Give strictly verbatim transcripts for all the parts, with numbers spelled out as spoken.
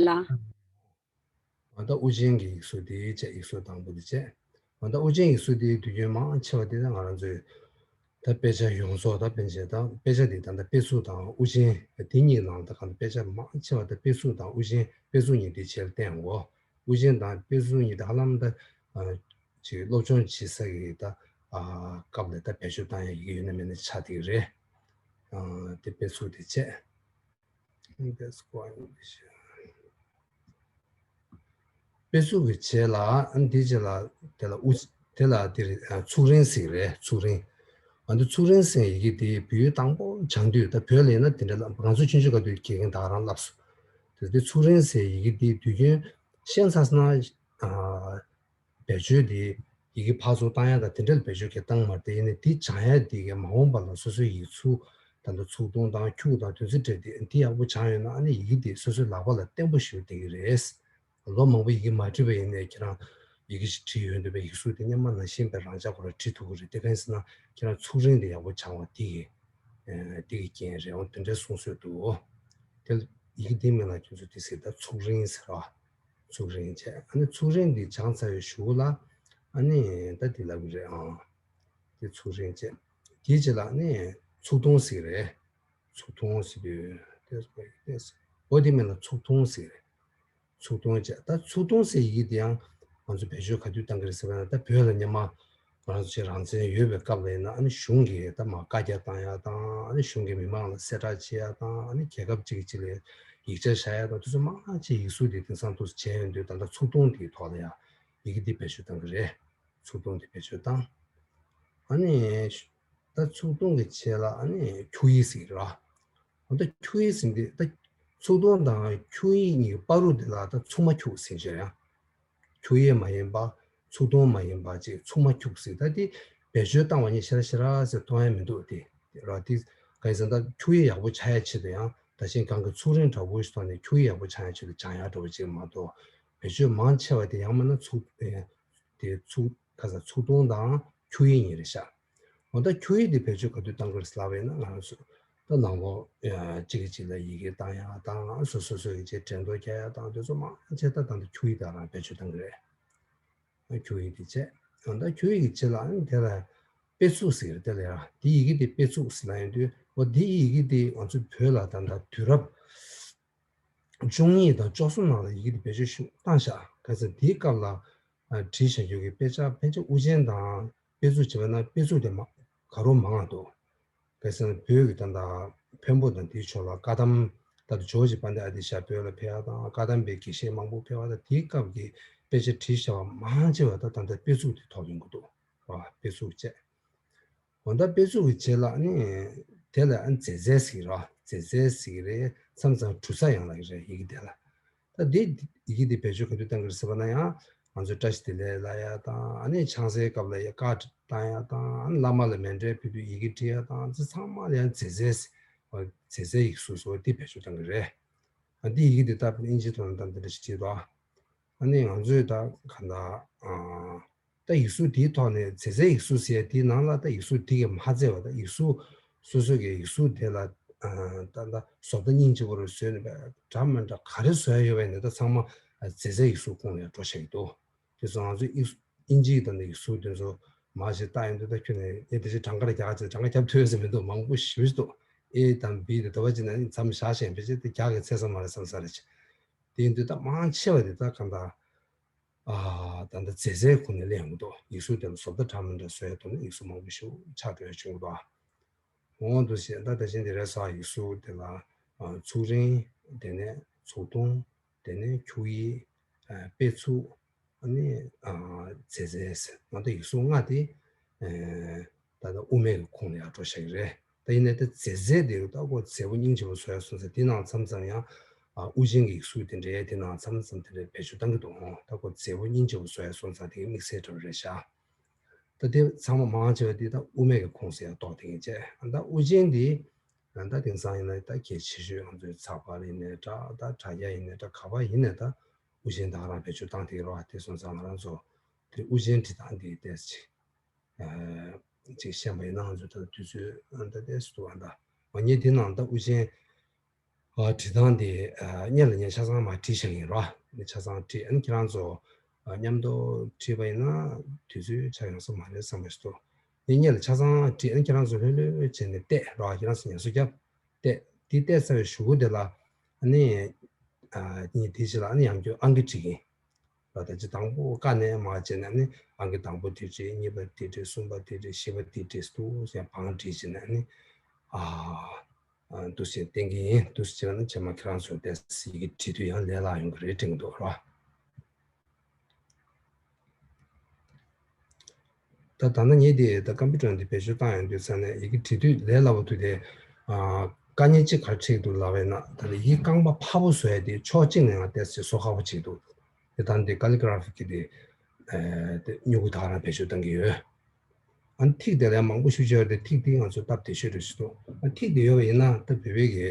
ལ། ད་དབུ་ཅན་གྱི་ཡིག་གཟུགས་དེ་བྱས། ཡིག་གཟུགས་དང་པོ་དེ་བྱས། ད་དབུ་ཅན་ཡིག་གཟུགས་དེ་དུས་རྒྱུན་མང་ཆེ་བ་དེ་ད་ང་རང་ཚོའི་ད་དཔེ་ཆ་ཡོངས་རྫོགས། ད་དཔེར་ན་ད་དཔེ་ཆ་དེ་ད་ལྟ་དཔེ་གཟུགས་དང་དབུ་ཅན་དེ་གཉིས་ནང་ད་གང་དཔེ་ཆ་མང་ཆེ་བ་ད་དཔེ་གཟུགས་དང་དབུ་ཅན། དཔེ་གཟུགས་གཉིས་དེ་བྱས་ལ་བསྟན་འོ། དབུ་ཅན་དང་དཔེ་གཟུགས་གཉིས་ད་ཧ་ལམ་ད་ཅིག་སློབ་སྦྱོང་བྱེད་ས་གི་ད་སྐབས་ལ་ད་བེད་སྤྱོད་བཏང་ཡ་ཡི་གེ་ཡོད་ན་མེད་ན་ཆགས་བསྡད་ཀྱི་རེད། དེ་དཔེ་གཟུགས་དེ་བྱས། དཔེ་གཟུགས་ཀྱི་རྗེས་ལ་ཨ་ནི་དེའི་རྗེས་ལ་དེ་ལ་དབུ། དེ་ལ་དེ་རེད། ཚུགས་རིང་ཟེར་གྱི་རེད། ཚུགས་རིང་། ཨ་ནི་ཚུགས་རིང་ཟེར་ཡི་གེ་དེ་བོད་ཡིག་དང་པོ་སྦྱང་དུས། ད་བོད་ལ་ཡིན་ན་དེ་འདྲ་ལབ། ང་ཚོ་ཆུང་ཆུང་སྐབས་དུས་དགེ་རྒན་ད་ག་རང་ལབ་སོང་། དེ་དུས་ཚུགས་རིང་ཟེར་ཡི་གེ་དེ་དུས་རྒྱུན་ཤེས་ཚར་སོང་ན། ཨ། བེད་སྤྱོད་དེ་ཡི་གེ་ཕར་ཚུར་བཏང་ཡ་དང་དེ་འདྲ་ལ་བེད་སྤྱོད་གང་ཡང་བཏང་མ་རེད། དེ་ཡིན་ནའི་དེ་སྦྱང་ཡ་དེ་གའི་མ་འོངས་པ་ལ་སོ་སོའི་ཡིག་གཟུགས་ད་ལྟ་ཚུགས་ཐུང་དང་འཁྱུག་དང་དེ་ཚོ་སྤྲད་དེ། དེ་ཡག་པོ་སྦྱངས་ཡོད་ན་ཨ་ནི་ཡི་གེ་དེ་སོ་སོའི་ལག་པ་ལ་བརྟན་པོ་ཞིག་བསྡད་ཀྱི་རེད། ལོ་མང་པོ་ཡི་གེ་མ་བྲིས་པ་ཡིན་ནའི་ཁྱེད་རང་ཡི་གེ་ཞིག་བྲིས་ཡོང་དུས་པའི་ཡིག་གཟུགས་དེ་སྔོན་མ་ནང་བཞིན་པའི་རང་འཇགས་ཁོ་རང་བྲིས་ཐུབ་ཀྱི་རེད། དེ་གང་ཡིན་ཟེར་ན་ཁྱེད་རང་ཚུགས་རིང་དེ་ཡག་པོ་སྦྱངས་པ་དེ་གའི། ཨ། དེ་གའི་རྐྱེན་རེད། འོ་དེ་འདྲའི་གསུང་སྲོལ་འདུག། དེ་ཡི་གེ་དེའི་མིང་ལ་ཁྱོད་ཚོ་དེ་ཟེར། ད་ཚུགས་རིང་ཟེར་བ། ཚུགས་རིང་བྱས། ཨ་ནི་ཚུགས་རིང་འདི་སྦྱངས་ཚར་བའི་གཞུག་ལ། ཨ་ནི་ད་འདི་ལབ་ཀྱི་རེད། ཨང་། དེ་ཚུགས་རིང་བྱས། དེའི་རྗེས་ལ་ཨ་ནི་ཚུགས་ཐུང་ཟེར་གྱི་རེད། ཚུགས་ཐུང་ཟེར་དུས་དེ་འོ་དེའི་མིང་ལ་ཚུགས་ཐུང་ཟེར་གྱི་རེད། ཚུགས་ཐུང་བྱས། ད་ཚུགས་ཐུང་ཟེར་ཡི་གེ་དེ་ཡང་ང་ཚོ་བེད་སྤྱོད་ག་དུས་བཏང་གི་རེད་ཟེར་བ་ན། ད་བོད་ལ་སྔོན་མ་ང་རང་ཚོ་རང་བཙན་ཡོད་པའི་སྐབས་ལ་ཡིན་ན། ཨ་ནི་གཞུང་གིས་ད་མར་བཀའ་རྒྱ་བཏང་ཡ་དང་། ཨ་ནི་གཞུང་གིས་མི་མང་ལ་གསལ་བསྒྲགས་བྱེད་ཡ་དང་། ཨ་ནི་རྒྱལ་ཁབ་གཅིག་གིས་གཅིག་ལ་ཡིག་ཆ་བཞག་ཡ་དང་། དེ་ཚོ་མང་ཆེ་ཡིག་གཟུགས་དེ་དེང་སང་དུ་བྱས་ཡོང་དུས། ད་ལྟ་ཚུགས་ཐུང་དེའི་ཐོག་ལ་ཡ་ཡི་གེ་འདི་བེད་སྤྱོད་བཏང་གི་རེད། ཚུགས་ཐུང་དེ་བེད་སྤྱོད་བཏང་། ཨ་ནི་ད་ཚུགས་ཐུང་གི་རྗེས་ལ་ཨ་ནི་འཁྱུག་ཡིག་ཟེར་གྱི་རེད། འོ་ད་འཁྱུག་ཡིག་ཟེར་འདི་ད་ཚུགས་ཐུང་དང་འཁྱུག་ཡིག་གཉིས་ཀྱི་བར་དུ་དེ་ལ་ད་ཚུགས་མ་འཁྱུག་ཟེར་གྱི་རེད། ཡང་འཁྱུག་ཡིག་མ་ཡིན་པ། ཚུགས་ཐུང་མ་ཡིན་པ་ཅིག། ཚུགས་མ་འཁྱུག་ཟེར། ད་དེ་བེད་སྤྱོད་བཏང་བ་ནི་ཤ་ར་ཤ་ར་ཟེར་གཏོང་ཡ་མི་འདུག། དེ་ར་དེ་ག་ཡིན་ཟེར་ན། ད་འཁྱུག་ཡིག་ཡག་པོ་ཆགས་ཡ་ཆེད་དུ། ཡང་ད་གཞན་གང་གི་ཚུགས་རིང་འདྲ་པོ་ཞིག་ཐོག་ནས་འཁྱུག་ཡིག་ཡག་པོ་ཆགས་ཡ་ཆེད་དུ་སྦྱང་ཡ་འདྲ་པོ་ཅིག་མ་གཏོགས། བེད་སྤྱོད་མང་ཆེ་བ་དེ་ཡང་མིན་ན་ཚུགས། ཨེ། དེ་ཚུགས། ག་ས། ཚུགས་ཐུང་དང་འཁྱུག་ཡིག་གཉིས་རེད་ཤག། འོ་ད་འཁྱུག་ཡིག་དེ་བེད་སྤྱོད་ག་དུས་བཏང་དགོས་ལབ་པ་ཡིན་ན། ང་རང་ཚོ་ད་ནང་ལོགས་གཅིག་གིས་གཅིག་ལ་ཡི་གེ་བཏང་ཡ་དང་། སོ་སོ་སོ་གིས་ཅིག་འགྲེམས་སྟོན་རྒྱག་ཡ་དང་། དེ་ཚོ་མང་ཆེ་ད་ད་ལྟ་འཁྱུག་ཡིག་དེ་རང་བེད་སྤྱོད་བཏང་གི་རེད། འཁྱུག་ཡིག་དེ་བྱས། ད་འཁྱུག་ཡིག་གི་རྗེས་ལ་ཨ་ནི་དེ་ལ་དཔེ་ཚུགས་ཟེར་གྱི་རེད། དེ་ལ་ཡང་དེའི་ཡི་གེ་དེ་དཔེ་ཚུགས་ཟེར་ལབ་ཡོང་དུས། འོ་དེའི་ཡི་གེ་དེ་ང་ཚོ་བོད་ལ་ད་ལྟ་དུས་རབས་བཅུ་གཉིས་དང་བཅུ་གསུམ་ནང་ལ་ཡི་གེ་དེ་བེད་སྤྱོད་ཤུགས་བཏང་ཤག། ག་ས། དེའི་སྐབས་ལ་ཨ་བྲིས་བཞག་རྒྱུ་གི་དཔེ་ཆ་ཕལ་ཆེར་དབུ་ཅན་དང་དཔེ་ཚུགས་བྱས་པ་ན་དཔེ་ཚུགས་དེ་མ་ག་རོ་མང་བ་འདུག། ག་ས། བོད་ཀྱི་ད་ལྟ་འཕན་པོ་དང་དེའི་ཕྱོགས་ལ་བཀའ་གདམས། ད་ལྟ་ཇོ་བོ་རྗེ་དཔལ་ལྡན་ཨ་ཏི་ཤ་བོད་ལ་ཕེབས་ཡ་དང་། བཀའ་གདམས་པའི་དགེ་བཤེས་མང་པོ་ཕེབས་པ་དང་། དེའི་སྐབས་ཀྱི་དཔེ་ཆ་བྲིས་བཞག་པ་མང་ཆེ་བ་ད་ད་ལྟ་དཔེ་ཚུགས་དེ་ཐོག་ཡོང་གི་འདུག། ར་དཔེ་ཚུགས་བྱས། འོ་ད་དཔེ་ཚུགས་ཀྱི་རྗེས་ལ་ནི་དེ་ལ་ཨ་ནི་མཛེས་རྩལ་ཟེར་གྱི་རེད། མཛེས་རྩལ་ཟེར་གྱི་རེད། མཚམས་མཚམས་འབྲུ་ས་ཡང་ལབ་ཀྱི་རེད་ཡི་གེ་དེ་ལ། ད་དེ་ཡི་གེ་དེ་བེད་སྤྱོད་ག་དུས་བཏང་གི་རེད་ཟེར་བ་ན། ཡང་ང་ཚོས་བཀྲ་ཤིས་བདེ་ལེགས་ལབ་ཡ་དང་། ཨ་ནི་ཆང་སའི་སྐབས་ལ་ཡ་བཀའ་བཏང་ཡ་དང་། ཨ་ནི་བླ་མ་ལ་མཎྜལ་ཕུལ་དུས་ཡི་གེ་འབྲི་ཡ་དང་། དེ་ཚང་མ་ལ་ཡང་མཛེས་རྩལ་ཟེར། མཛེས་རྩལ་ཡིག་གཟུགས་ཟེར་བ་དེ་བེད་སྤྱོད་བཏང་གི་རེད། ཨ་དེ་ཡི་གེ་དེ་ད་དབྱིན་ཇིའི་ཐོག་ནས་ད་འདི་འདྲ་ཞིག་བྲིས་འདུག། ཨ་ནི་ང་ཚོས་ད་ག་ད་ཨ། ད་ཡིག་གཟུགས་དེའི་ཐོག་ནས་མཛེས་རྩལ་ཡིག་གཟུགས་ཟེར་ཡ་དེའི་ནང་ལ་ད་ཡིག་གཟུགས་དེ་གས་མ་མཛེས་པ། ད་ཡིག་གཟུགས་སོ་སོ་གི་ཡིག་གཟུགས་དེ་ལ་ཨ་ད་ད་བཟོ་ལྟ་སྙིང་རྗེ་པོ་རུ་བཟོས་ནས་འདྲ་མི་འདྲ་ག་རེ་བཟོ་ཡ་ཡོད་པ་ཡིན་ན་ད་ཚང་མ་མཛེས་རྩལ་ཡིག་གཟུགས་ཁོངས་ལ་འགྲོ་བཞག་གི་འདུག། དེ་སོང་ང་ཚོ་དབྱིན་དབྱིན་ཇིའི་ད་ནི་ཡིག་གཟུགས་དེ་ཚོ་མར་ཞིག་བལྟ་ཡོང་དུས། ད་ཁྱོད་ནས་ངས་དེ་བཞིན་གྲངས་ཀར་རྒྱག་ཅེས། གྲངས་ཀ་རྒྱབ་ཐུབ་ཡོད་ས་མི་འདུག། མང་པོ་ཞེ་པོ་ཞིག་འདུག། ཨེ་དང་བི་དེ་འདྲ་བ་ཅིག་ནས་མཚམས་བཞག་བཞིན་པའི་ཆེད་དུ་རྒྱག་གི་ཚེ་ས་མ་རེད་བསམ་ས་རེད། དེ་ཡིན་དུས་ད་མང་ཆེ་བ་དེ་ད་གང་ལྟར། ཨ། ད་ལྟ་མཛེས་རྩལ་ཁོངས་ནས་སླེབས་ཡོང་གི་འདུག། ཡིག་གཟུགས་དེ་ལ་བཟོ་ལྟ་འདྲ་མི་འདྲ་བཟོ་ཡ་ཐོག་ནས་ཡིག་གཟུགས་མང་པོ་ཞིག་ཆགས་འགྲོ་ཡ་བྱུང་གི་འདུག། འོ་འདུག་ཟེར། ད་ད་བཞིན་དེ་རེད་ཟེར། ཡིག་གཟུགས་དེ་ལ་ཨ་ཚུགས་རིང་། དེ་ནས་ཚུགས་ཐུང་། དེ་ནས་འཁྱུག་ཡིག། ཨ་དཔེ་ཚུགས། ཨ་ནི་ཨ་མཛེས་རྩལ་ཟེར། ང་ཚོ་ཡིག་གཟུགས་ལྔ་དེ་ཨ་ད་ལྟ་དབུ་མེད་ཀྱི་ཁོངས་ལ་ཡར་འགྲོ་བཞག་གི་རེད། ད་ཡིན་ནའི་ད་མཛེས་རྩལ་དེ་ད་ཁོ་མཛེས་པོ་སྙིང་རྗེ་པོ་བཟོ་ཡ་སོང་ཙང་། དེ་ནང་མཚམས་མཚམས་ཡང་ཨ་དབུ་ཅན་གྱི་ཡིག་གཟུགས་དེ་འདྲའི་དེ་ནང་མཚམས་མཚམས་དེ་འདྲའི་བེད་སྤྱོད་བཏང་གི་འདུག། ད་ཁོ་མཛེས་པོ་སྙིང་རྗེ་པོ་བཟོ་ཡ་སོང་ཙང་དེ་གི་དམིགས་བསལ་འདྲ་བོ་རེད་ཤག། ད་དེ་ཚང་མ་མང་ཆེ་བ་དེ་ད་དབུ་མེད་ཀྱི་ཁོངས་སུ་ཡང་གཏོགས་བསྡད་མཁན་བྱས། ད་དབུ་ཅན་དེ་ད་དེང་སང་ཡིན་ན་ད་གལ་ཆེ་ཤོས། ང་ཚོའི་ཚགས་པར་ཡིན་ནའི་འདྲ། ད་དྲ་རྒྱ་ཡིན་ནའི་འདྲ། ག་པར་ཡིན་ནའི་ད་དབུ་ཅན་ད་ག་རང་བེད་སྤྱོད་བཏང་བསྡད་ཀྱི་རེད་པ། དེ་སོང་ཙང་ང་རང་ཚོ་དེ་དབུ་ཅན་འབྲི་སྟངས་དེ་ཏོག་ཙམ་ཅིག་ཨ་ཅིག་ཤེས་པ་ཡིན་ན། ང་ཚོ་ད་དུས་ཚོད་ད་ཏོག་ཙམ་འདུག་པ། ད་མ་ཉེས་དེ་ནང་ད་དབུ་ཅན་ ཨ། བྲིས་སྟངས་དེ། ཨ། སྔོན་ལ་ངས་ཆ་ཚང་མར་བྲིས་བཞག་ཡིན་རོ། ཆ་ཚང་བྲིས། ཨ་ནི་ཁྱེད་རང་ཚོ། ཨ། མཉམ་དུ་བྲིས་པ་ཡིན་ན་དུས་ཚོད་ཆ་ཡོང་ས་མ་རེད་བསམ་པ་ཞིག་འདུག་དེ་སྔོན་ལ་ཆ་ཚང་བྲིས། ཨ་ནི་ཁྱེད་རང་ཚོ་ལྷོད་ལྷོད་བྱས་ནས་བལྟས་རོ། ཁྱེད་རང་ཚོ་ངལ་གསོ་རྒྱབ་བལྟས། དེ་བལྟས་ཚར་བའི་གཞུག་གུ་དེ་ལ། ཨ་ནི། ཨ། ནི་དེ་རྗེས་ལ་ཨ་ནི་ཡང་བསྐྱར་ཨང་ཀི་བྲིས་ཀྱིན། ལ། ད་ཅི་དང་པོ་ཀ་ནས་མར་བྱས་ནས་ནི་ཨང་ཀི་དང་པོ་དེ་བྲིས། གཉིས་པ་དེ་བྲིས། གསུམ་པ་དེ་བྲིས། བཞི་པ་དེ་བྲིས། འདུག་སེ་བང་བྲིས་བྱས་ནས་ནི། ཨ། ཨ། འདུག་སེ་བསྟན་གྱི་ཡིན། འདུག་སེ་བྱས་ན་རྗེས་མ་ཁྱེད་རང་ཚོ་དེ་ཡི་གེ་བྲིས་དུས་ཡང་ལས་སླ་ཡོང་གི་རེད་དྲན་གྱི་འདུག་ར། ད་ད་ནི་ངས་དེ་ད་ཀམ་པུ་ཊར་འདི་བེད་སྤྱོད་བཏང་ཡོང་དུས་ཙ་ནས་ཡི་གེ་བྲིས་དུས་ལས་སླ་པོ་འདུག་དེ། ཨ། དཀའ་ངལ་གཅིག་ག་རེ་འཕྲད་འདུག་ལབ་པ་ཡིན་ན། ད་ལྟ་ཡི་གེ་རྐང་པ་ཕར་བོ་བཟོ་ཡ་དེ་ཕྱོགས་གཅིག་ནས་ཡང་ཏོག་ཙམ་བཟོ་ཁག་པོ་ཅིག་འདུག་དེ་ད་འདི་ཀ་ལི་གྷ་ར་ཕི་གི་དེ། ཨ། དེ་སྨྱུ་གུ་དེ་ག་རང་བེད་སྤྱོད་བཏང་གི་ཡོད། ཨ། ཐིག་དེ་ལས་མང་པོ་ཞེ་པོ་ཅིག་ཡོད་རེད། ཐིག་དེ་ང་ཚོ་སྟབས་བདེ་ཤོས་རེད་ཞུ་འདུག་ཨ། ཐིག་དེ་ཡོད་པ་ཡིན་ན་ད་བོད་པའི་གི།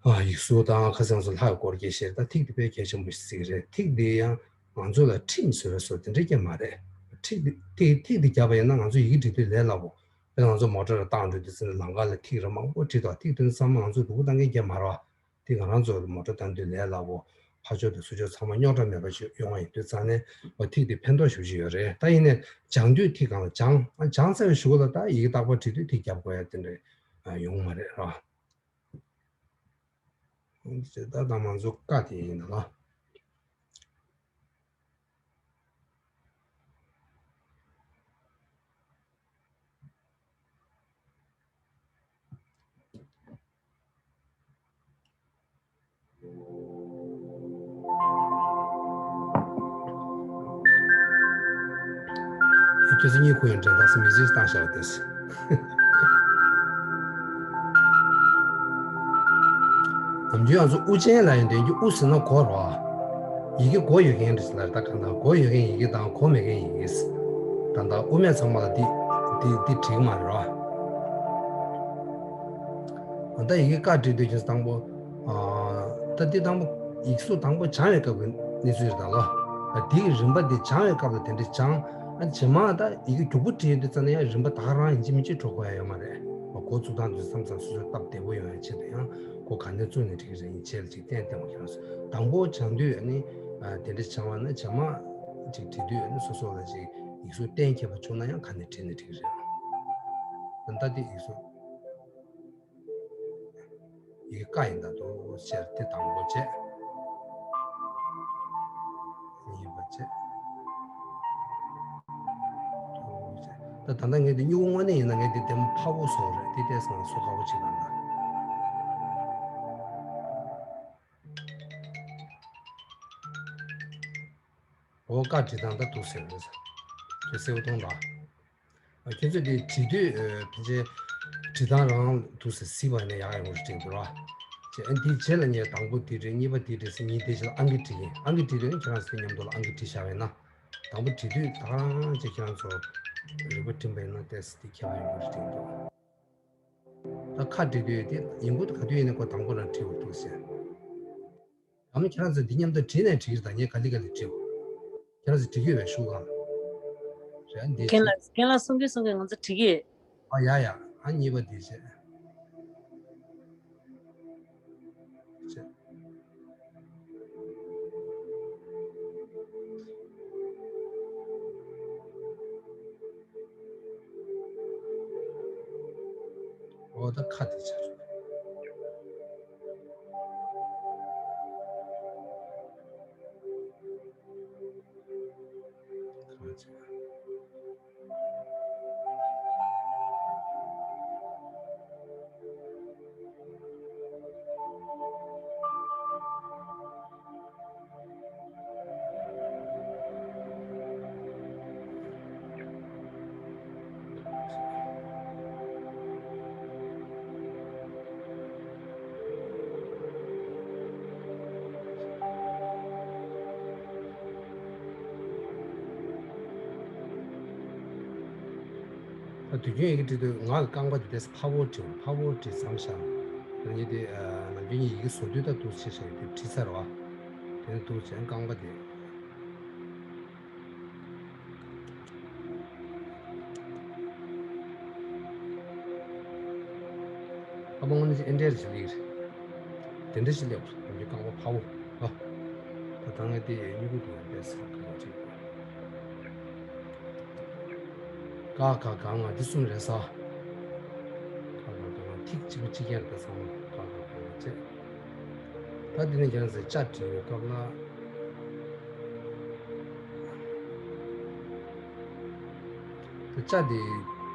ཨ། ཡིག་གཟུགས་དང་ཁ་སང་ཚོ་ལྷག་སྐོར་གྱི་ཤེར། ད་ཐིག་དེ་དཔེ་གལ་ཆེན་པོ་ཞིག་རེད། ཐིག་དེ་ཡང་ང་ཚོ་ལ་ཁྲིམས་བཟོ་བའི་བཟོ་དེ་འདྲ་སྐྱེ་མ་རེད། ཐིག་དེ་ཐིག་ཐིག་དེ་བརྒྱབ་པ་ཡིན་ན་ང་ཚོ་ཡི་གེ་འབྲི་དུས་ལས་སླ་པོ། དཔེར་ན་ང་ཚོ་མོ་ཊ་ར་བཏང་འགྲོ་དུས་ཙམ་ནས་ལམ་ཁ་ལ་ཐིག་ར་མང་པོ་བྲིས་འདུག་ཐིག་དེ་ཚང་མ་ང་ཚོ་སྡུག་པོ་བཏང་མཁན་སྐྱེ་མ་རེད་བ། དེ་ང་རང་ཚོ་མོ་ཊ་བཏང་དུས་ལས་སླ་པོ། ཕར་ཕྱོགས་དང་ཚུར་ཕྱོགས་ཚང་མ་རྙོག་དྲ་མེད་པ་ཞིག་ཡོང་བ་ཡིན་དུས་ཙང་ནས། འོ། ཐིག་དེ་ཕན་ཐོགས་ཞེ་པོ་ཅིག་ཡོད་རེད། ད་ཡིན་ནའི་སྦྱང་དུས་ཐིག་སྒང་ལ་སྦྱང་། ཨ། སྦྱངས་ཚར་བའི་གཞུག་ལ་ད་ཡི་གེ་རྟག་པར་བྲིས་དུས་ཐིག་རྒྱབ་དགོས་ཡ་དེ་འདྲ་ཡོང་མ་རེད་ར། ད་ད་ང་ཚོ་ཀ་དེ་ཡིན་ད་ལ། ཁྱོད་ཚོ་གཉིད་ཁུག་ཡོང་དྲན། ད་སེ་མི་ཟིག་བཏང་བཞག་པ་དེ། ནམ་རྒྱུན་ང་ཚོ་དབུ་ཅན་ལ་ཡིན་དོན་གྱི་དབུ་ཟེར་ན་མགོ་རོ། ཡི་གེ་མགོ་ཡོད་མཁན་རེད་ལ། ད་གང་ལྟར་མགོ་ཡོད་མཁན་ཡི་གེ་དང་མགོ་མེད་མཁན་ཡི་གེ། ད་ལྟ་དབུ་མེད་ཚང་མ་ལ་འདི་འདི་འདི་འགྲིག་མ་རེད་རོ། ད་ཡི་གེ་ཀ་བྲིས་དུས་ཀྱི་དང་པོ། ཨ། ད་འདི་དང་པོ་ཡིག་གཟུགས་དང་པོ་སྦྱང་བའི་སྐབས་ཀྱི་གནས་ཚུལ་རེད་ད་ལོ། ཨ། འདིའི་རིམ་པ་འདི་སྦྱང་བའི་སྐབས་ལ་དེ་འདྲ་སྦྱང་། ཨ། རྗེས་མ་ད་ཡི་གེ་མགྱོགས་པོ་བྲིས་ཡོང་དུས་ཙ་ན་ཡང་རིམ་པ་ད་ག་རང་ཡིན་གཅིག་མིན་གཅིག་འགྲོ་དགོས་ཡ་ཡོད་མ་རེད། འགོ་བཙུགས་སྟངས་དུས་མཚམས་མཚམས་སོ་སོ་སྟབས་བདེ་པོ་ཡོང་ཡ་ཆེད་དུ་ཡང་འགོ་ག་ནས་བཙུགས་ནས་བྲིས་ཀྱི་རེད། ཡིན་ཆེད་ལ་ཅིག་གཏན་གཏན་པ་ཁྱེད་རང་ཚོ་དང་པོ་སྦྱང་དུས་ཨ་ནི། ཨ། དེ་འདྲ་སྦྱང་བ་ན་རྗེས་མ་ཅིག་བྲིས་དུས་ཨ་ནི་སོ་སོ་ལ་ཅིག་ཡིག་གཟུགས་གཏན་འཁེལ་བ་བྱུང་ན་ཡང་ག་ནས་བྲིས་ནས་འགྲིག་གི་རེད། ད་ལྟ་དེ་ཡིག་གཟུགས། ཡི་གེ་ཀ་ཡིན་ད་འདུག་ཟེར། དེ་དང་པོ་བྱས། གཉིས་པ་བྱས། འདུག་ཟེར། ད་ད་ལྟ་ངས་འདི་སྨྱུ་གུ་དངོས་གནས་ཡིན་ན་ངས་འདི་ལྟད་མོ་ཕར་བོ་བཟོ་རེད། འདི་ལྟས་སང་བཟོ་དཀའ་པོ་ཅིག་ད་ལྟ། འོ། ཀ་བྲིས་སྟངས་ད་འདུག་ཟེར་རེད། ཁྱོད་གསལ་པོ་མཐོང་ད། ཨ། ཁྱོད་ཚོས་དེ་བྲིས་དུས། ཨ། ཕལ་ཆེར་བྲིས་སྟངས་རང་འདུག་ཟེར་གཟིགས་པ་ཡིན་ན་ཡག་ཡོང་རེད་དྲན་འདུག་ར། ཅེས། ཨ། འདིའི་རྗེས་ལ་ངས་དང་པོ་འདི་བྲིས། གཉིས་པ་འདི་བྲིས་ཟེར་ངས་དེ་རྗེས་ལ་ཨང་ཀི་བྲིས་ཡིན། ཨང་ཀི་བྲིས་དུས་ཁྱེད་རང་ཚོ་མཉམ་དུ་ལ་ཨང་ཀི་བྲིས་བཞག་པ་ཡིན་ན། དང་པོ་བྲིས་དུས་ད་ག་རང་ཅིག་ཁྱེད་རང་ཚོ་རིག་པ་སྒྲིམ་པ་ཡིན་ན་ཏོག་ཙམ་དེ་ཁྱད་པར་ཡོང་གི་རེད་དྲན་འདུག་ད་ཁ་བྲིས་དུས་དེ་ཡིན་གོ། ག་དུས་ཡིན་ན་ཁོ་དང་པོ་རང་བྲིས་དགོས་འདུག་ཟེར། ཡང་ན་ཁྱེད་རང་ཚོ་འདི་མཉམ་དུ་བྲིས་ནས་བྲིས་ཀྱི་རེད། ད་ངས་ག་ལེ་ག་ལེ་བྲིས། ཁྱེད་རང་ཚོ་བྲིས་ཀྱི་ཡོད་པའི་ཤུགས་ལ། རེད། འདི་རྒན་ལགས། རྒན་ལགས་གསུང་གི་གསུང་གི། ང་ཚོ་བྲིས་ཀྱི། ཨ། ཡ་ཡ། ཨ། གཉིས་པ་འདི་བྱས། བྱས། འོ། ད་ཁ་དེ་ཆགས་སོང་། ཁ་ཆགས། ད་དུས་རྒྱུན་ཡི་གེ་འབྲི་དུས་ང་ལ་རྐང་པ་དེ་ཏོག་ཙམ་ཕར་བོར་བྲིས། ཕར་བོར་བྲིས་མཚམས་བཞག་ད་ངས་དེ། ཨ། ནམ་རྒྱུན་ངས་ཡི་གེ་བཟོ་དུས་ད་འདུག་སེ་བྱས་བྱས་དེ་བྲིས་ཚར་བ། དེ་ནས་འདུག་སེ་རྐང་པ་དེ། ཨ་མ་དངོས་གནས་ཨེ་འདྲས་རེད་ཟེར་ལིག་རེད། དེ་འདྲ་ཞིག་སླེབས་པ་རེད། ནམ་རྒྱུན་རྐང་པ་འཕར་བོ། ཨ། ད་ད་ང་དེ་གཉིས་པོ་དེ་ཡང་བལྟས་ས་གང་ཅིག་ཀ་ཁ་ག་ང་འདི་གསུམ་རེད་ས། ཀ་ཁ་ག་ང་ཐིག་གཅིག་པ་གཅིག་རྐྱང་རེད། ད་ཚང་མ་ཀ་ཁ་ག་ང་བྱས། ད་འདི་ནས་ཀྱང་ཟེར་ཅ་བྲིས་པའི་སྐབས་ལ། ཅ་འདི་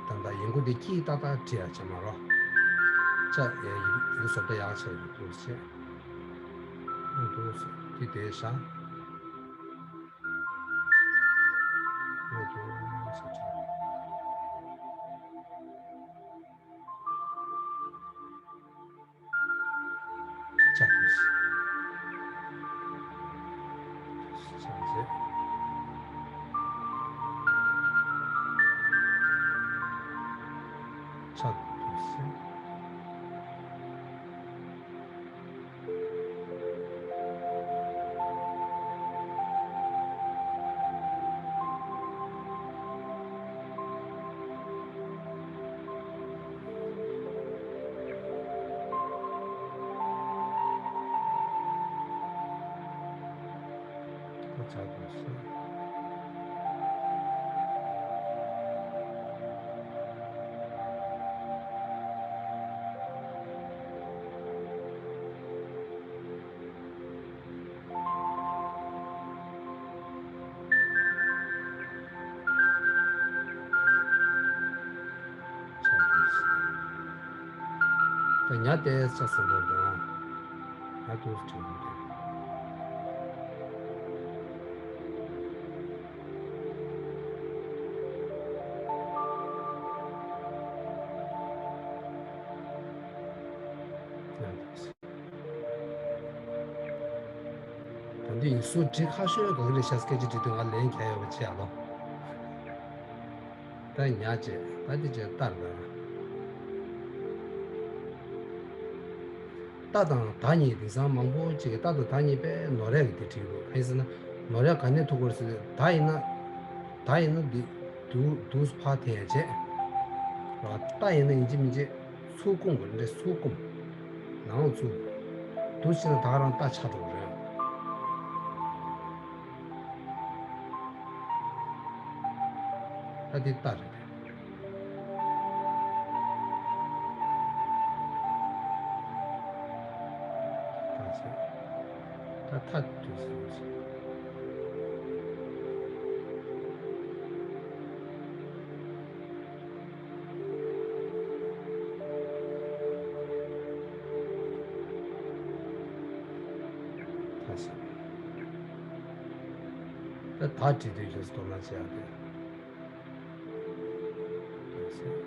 ད་ལྟ་ཡིན་གོ་འདི་ཀྱིས་ཏག་ཏག་བྲིས་ཡ་བྱེད་མ་རོགས། ཅ་ཡ་ཡིན་བཟོ་ལྟ་ཡག་ཆགས་ཡོད་འདུག་ཟེར། འདུག་ཟེར་འདི་དེ་བཞག་འདུག་ཟེར། ལྕགས་ཐུབ་ཟེར། ལྕགས་ཟེར། ལྕགས་ཐུབ་ཟེར། ཁོ་ཆགས་དགོས་སོ། ཆགས་དགོས་སོ། ད་ཉ་ཏེ་ཆགས་སོང་འདུག་དང་། ང་དུ་བྱུང་འདུག་ང་དུ། ད་འདི་ཡིག་གཟུགས་འབྲི་ཁག་ཤོས་ག་གི་རེད་ཤག་སྐད་ཆ་དྲིས་དུས་ང་ལན་རྒྱག་ཡོད་པ་བྱས་ཨ་ལོ། ད་ཉ་བྱས་ད་འདི་བྱས་ཏར་ད། ཏ་དང་ད་གཉིས་དེང་སང་མང་པོ་ཅིག་གིས་ཏ་དང་ད་གཉིས་དཔེ་ནོར་ཡག་གི་དེ་བྲིས་འདུག་གང་ཡིན་ཟེར་ན་ནོར་ཡག་ག་ནས་ཐུག་གོ་ཟེར་དུས་ད་ཡིན་ན་ད་ཡིན་ན་འདི་དུ་དུ་ཕར་འཐེན་ཡ་བྱས་ར། ཏ་ཡིན་ན་ཡིན་གཅིག་མིན་གཅིག་ཚུར་བསྐུམ་དགོས་རེད། ཚུར་བསྐུམ། ནང་ལ་ཚུར། འདུག་བྱས་ན་ད་ག་རང་རྟ་ཆགས་འགྲོ་གི་རེད། ད་འདི་རྟ་རེད། རྟ་ཆགས། ད་ཐ་འདུག་ཟེར་ཟེར། ད་ཟེར། ད་ད་བྲིས་དུས་ལས་མདོར་ན་བྱས་ཡག་དེ།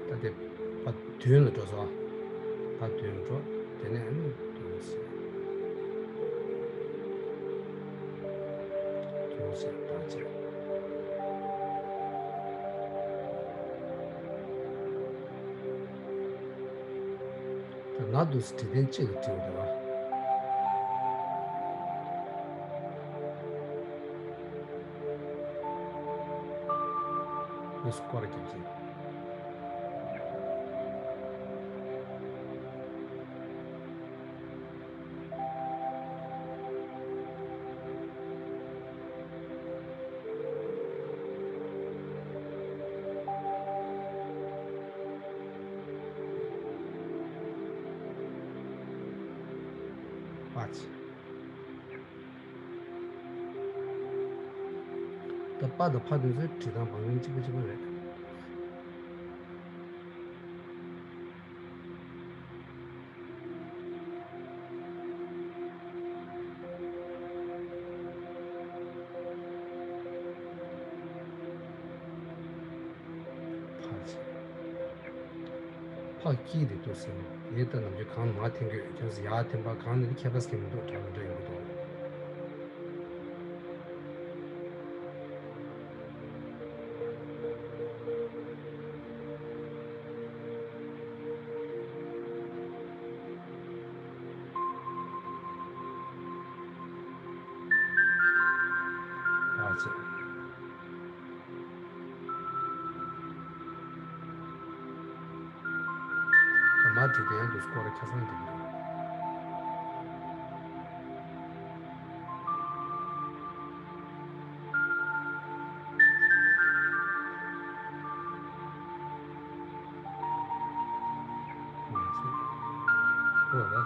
ད་དེ་ཕར་མདུན་ལ་འགྲོ་སོང་། ཕར་མདུན་ལ་འགྲོ། དེ་ནས་ཨ་ནི་མདུན་ཟེར། མདུན་ཟེར་ད་བྱས། ད་ང་འདུག་སེ་བྲིས་ཐེངས་གཅིག་ལ་བྲིས་པ་རེད་བ། འདུག་སེ་སྐོར་རྒྱབ་ཅིང་། པ་ཆེ། ད་པ་དང་ཕ་དེ་ཚོའི་བྲིས་སྟངས་བང་རིམ་གཅིག་པ་གཅིག་པ་རེད། ཕར་ཕྱིན། ཕར་དཀྱིལ་དེ་འདུག་ཟེར་ནས་ཡིན། ད་ནམ་རྒྱུན་གང་མ་འཐེན་དགོས་ཀྱང་ཟེར། ཡར་འཐེན་པ་གང་ནས་ཁྱད་པར་ཟེར་མི་འདུག་གྲ་མི་འདྲ་ཡོང་གི་འདུག་ཕར་ཕྱིན། ད་མར་འགྲོ་དུས་ཡང་དུ་སྐོར་ར་ཁ་སང་འགྲོ་གི་འདུག་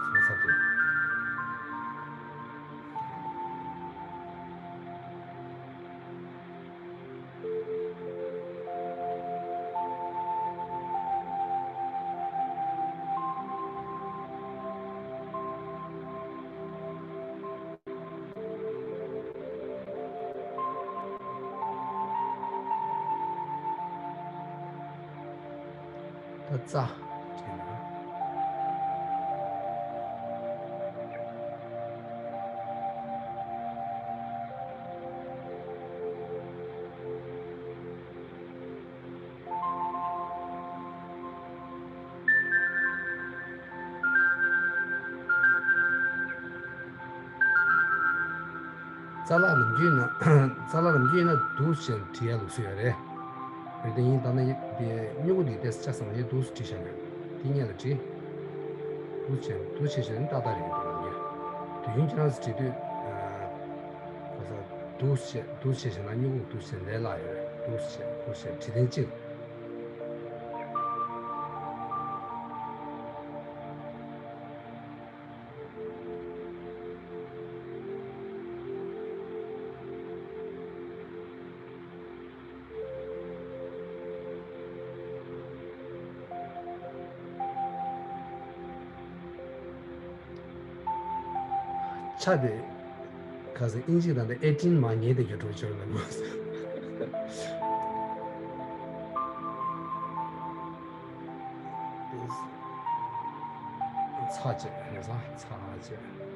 ཚོགས་ས་དེ། ད་ཙ་བྱས་ན། ཙ་ལག་ནམ་རྒྱུན་ན། ཙ་ལག་ནམ་རྒྱུན་ན་འདུག་སེ་བྲིས་ཡ་ལུགས་སྲོལ་ཡོད་རེད། བོད་དེ་ཡིན་ད་ནི་དེ་སྨྱུ་གུ་འདི་ཏོག་ཙམ་ཆ་ཚང་བ་ཡིན། འདུག་སེ་བྲིས་བཞག་ཡོད། དེ་སྔོན་ལ་བྲིས། འདུག་སེ་འདུག་སེ་བྱས་ནས་ཏག་ཏག་རེད་འདུག་ལབ་ཀྱི། དུས་རྒྱུན་ཁྱེད་རང་ཚོ་བྲིས་དུས། ག་ས། འདུག་སེ་འདུག་སེ་བྱས་ན་སྨྱུ་གུ་འདུག་སེ་ལས་སླ་ཡོད་རེད། འདུག་སེ་འདུག་སེ་བྲིས་ཐེངས་གཅིག་ཆ་དེ། ག་ས་ཨིན་ཇི་དང་དེ་ཨེ་ཊིན་མ་ཉེས་དེ་གྱོད་གྲོགས་ཆོད་ལ་དགོས། ཚ་བྱས་ངེས་སང་ཚ་བྱས།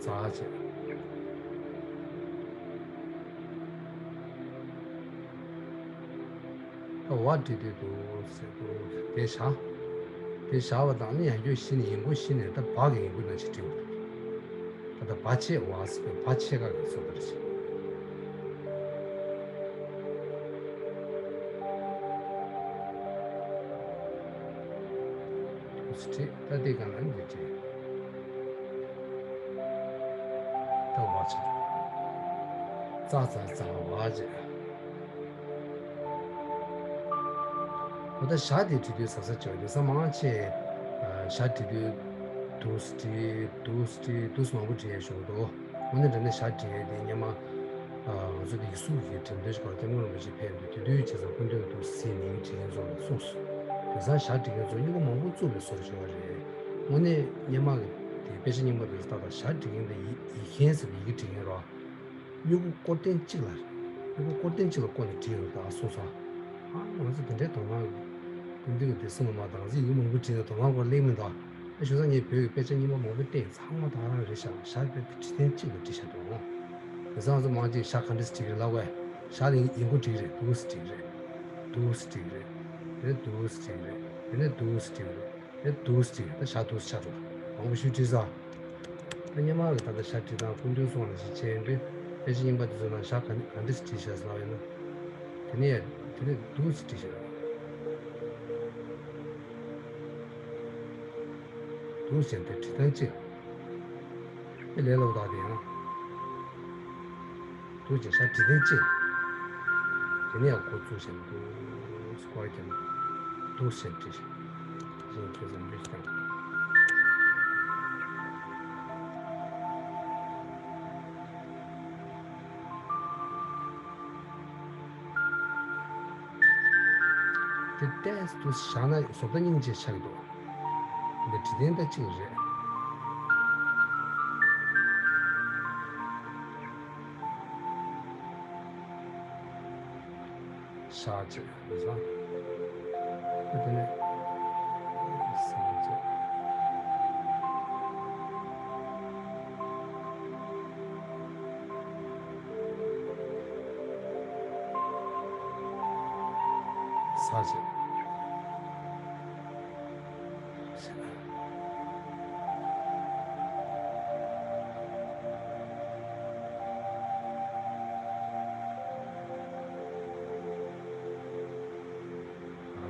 ཙ་བྱས། ད་བ་བྲིས་དུས་འདུག་སེ་འདུག་དེ་བཞག་དེ་བཞག་པ་དང་ནི་ཡང་བསྐྱར་གཞི་ནས་ཡིན་ཁུངས་གཞི་ནས་ད་བ་གི་ཡིན་ཁུངས་ནང་བཞིན་བྲིས་པ་རེད། ད་ལྟ་བ་ཕྱེད་བ་ཟེར་དུས་བ་ཕྱེད་ཀ་གི་བཟོ་ལྟ་རེད། འདུག་སེ་བྲིས། ད་དེ་ག་ན་འདི་བྲིས། ད་བ་ཆགས། ཙ་ཙ་ཙ་བ་བྱས། འོ་ད་ཞ་དེ་བྲིས་དུས་གཟབ་གཟབ་བྱེད་པ་རེད། ས་མང་ཆེ། ཞ་བྲིས་དུས་འདུག་སེ་བྲིས། འདུག་སེ་བྲིས། འདུག་སེ་མང་པོ་བྲིས་ཡས་ཞོག་འདུག་དངོས་གནས་དྲང་གནས་ཞ་བྲིས་ཡས་དེ་སྔོན་མ། ང་ཚོ་དེ་ཡིག་གཟུགས་ཀྱི་འགྲེམས་སྟོན་ཞིག་ག་སྐྱབས་མགོན་རིན་པོ་ཆེ་ཕེབས་འདུག་དེ་དུས་བྱས་ཙང་སྐུ་མདུན་འདུག་སེ་ནས་བྲིས་མཁན་ཚོ་ལ་གསུངས་སོང་། དེང་སང་ཞ་བྲིས་མཁན་ཚོ་སྨྱུ་གུ་མང་པོ་བཙུགས་ནས་བཟོ་རུ་བྱུང་བ་རེད། དངོས་གནས་སྔོན་མ་གི་དེ་དཔེ་ཆ་རྙིང་པ་དེ་ཚོ་ཏག་ཏག་ཞ་བྲིས་མཁན་དེ་ཡིག་ཡིག་མཁན་ཟེར་བའི་ཡི་གེ་བྲིས་མཁན་རོ། སྨྱུ་གུ་སྐོར་ཐེངས་གཅིག་ལ། སྨྱུ་གུ་སྐོར་ཐེངས་གཅིག་ལ་བསྐོར་ནས་བྲིས་ཡོད་ད་གསུངས་སོང་། ཨ་ང་ཚོ་དེ་འདྲའི་དོ་སྣང་། སྐུ་མདུན་གྱི་དེ་གསུངས་མ་དང་ཚིག་ཡིག་མང་པོ་བྲིས་ནས་དོ་སྣང་སྐོར་གླེང་མི་འདུག་ཨ་བྱས་ཙང་ངས་བོད་ཀྱི་དཔེ་ཆ་རྙིང་པ་མང་པོ་བལྟས། ཚང་མ་ད་ག་རང་རེད་ཤག་ཞ་དཔེ་བྲིས་ཐེངས་གཅིག་ལ་བྲིས་བཞག་འདུག་དེང་སང་ང་ཚོ་མང་ཆེ་ཞ་ག་འདྲ་སེ་བྲིས་ཀྱི་རེད་ལབ་པས། ཞ་ལ་ཡིན་ཁུངས་བྲིས་ཀྱི་རེད། འདུག་སེ་བྲིས་ཀྱི་རེད། འདུག་སེ་བྲིས་ཀྱི་རེད། དེ་ནས་འདུག་སེ་བྲིས་ཀྱི་རེད། དེ་ནས་འདུག་སེ་བྲིས་ཀྱི་རེད། དེ་འདུག་སེ་བྲིས་ཀྱི་རེད། ད་ཞ་འདུག་སེ་ཆགས་འགྲོ། མང་པོ་ཞིག་བྲིས་ས། ད་སྔོན་མ་གི་ད་ལྟ་ཞ་བྲིས་སྟངས་སྐུ་མདུན་གསུངས་པ་ནང་བཞིན་བྱས་ཡོང་དུས་དཔེ་ཆ་རྙིང་པ་དེ་ཚོ་ནང་ཞ་ག་ག་འདྲ་སེ་བྲིས་ཤག་ཟེར་ལབ་ཡོད་ན། དེ་ནས་ཡ་དེ་ནས་འདུག་སེ་བྲིས་ཤག་འདུག་སེ་དེ་བྲིས་སྟངས་གཅིག་དེ་ལས་སླ་པོ་དག་དེ་ཡང་། འདུག་སེ་ཞ་བྲིས་སྟངས་གཅིག་དེ་ནས་ཡང་འགོ་བཙུགས་བྱས་ནས་འདུག་སེ་སྐོར་རྒྱབ་ནས་འདུག་སེ་བྲིས་ཤག་ཞེས་ཁྱོད་ཚོ་འདུག་སེ་བཏང་། དེ་ཏོག་ཙམ་བཞག་ན་བཟོ་ལྟ་སྙིང་རྗེ་ཆགས་ཀྱི་འདུག་འདི་བྲིས་སྟངས་ད་གཅིག་རེད། ཞ་བྱས་ལ་ས། དེ་ནས་ས་བྱས། ས་བྱས།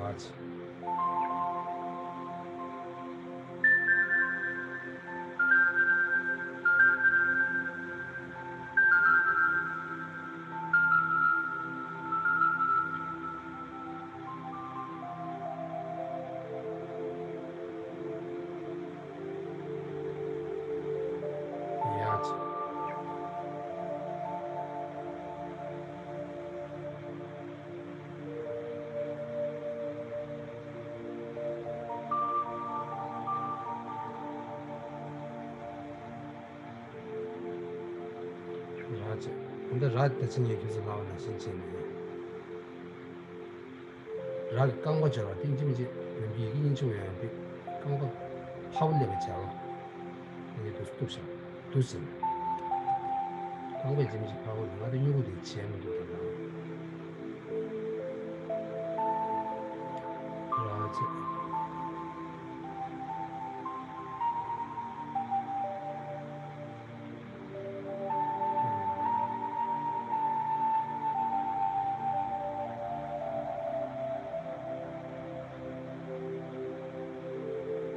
ཨ་ཅེ། ར་བྱས། ད་ལྟ་ར་ད་ཅི་ངས་ཁྱོད་ཚོ་ལབ་པ་ནང་བཞིན་བྱས་ནས། ར་གི་རྐང་པ་སྦྱར་བ་དེ་ཡིན་གཅིག་མིན་གཅིག་ཡོན་པི་ཡི་གེ་དབྱིན་ཇི་བ་ཡོན་པི་རྐང་པ་ཕར་བ་སླེབས་པ་བྱ་བ། ཨ་ནི་དུས་སུ་གཏུབ་བཞག་དུས་ཟིན། རྐང་པ་ཡིན་གཅིག་མིན་གཅིག་ཕར་བ་ང་དེ་སྨྱུ་གུ་དེ་བྱས་མི་འདུག་ད་ལ། ར་བྱས།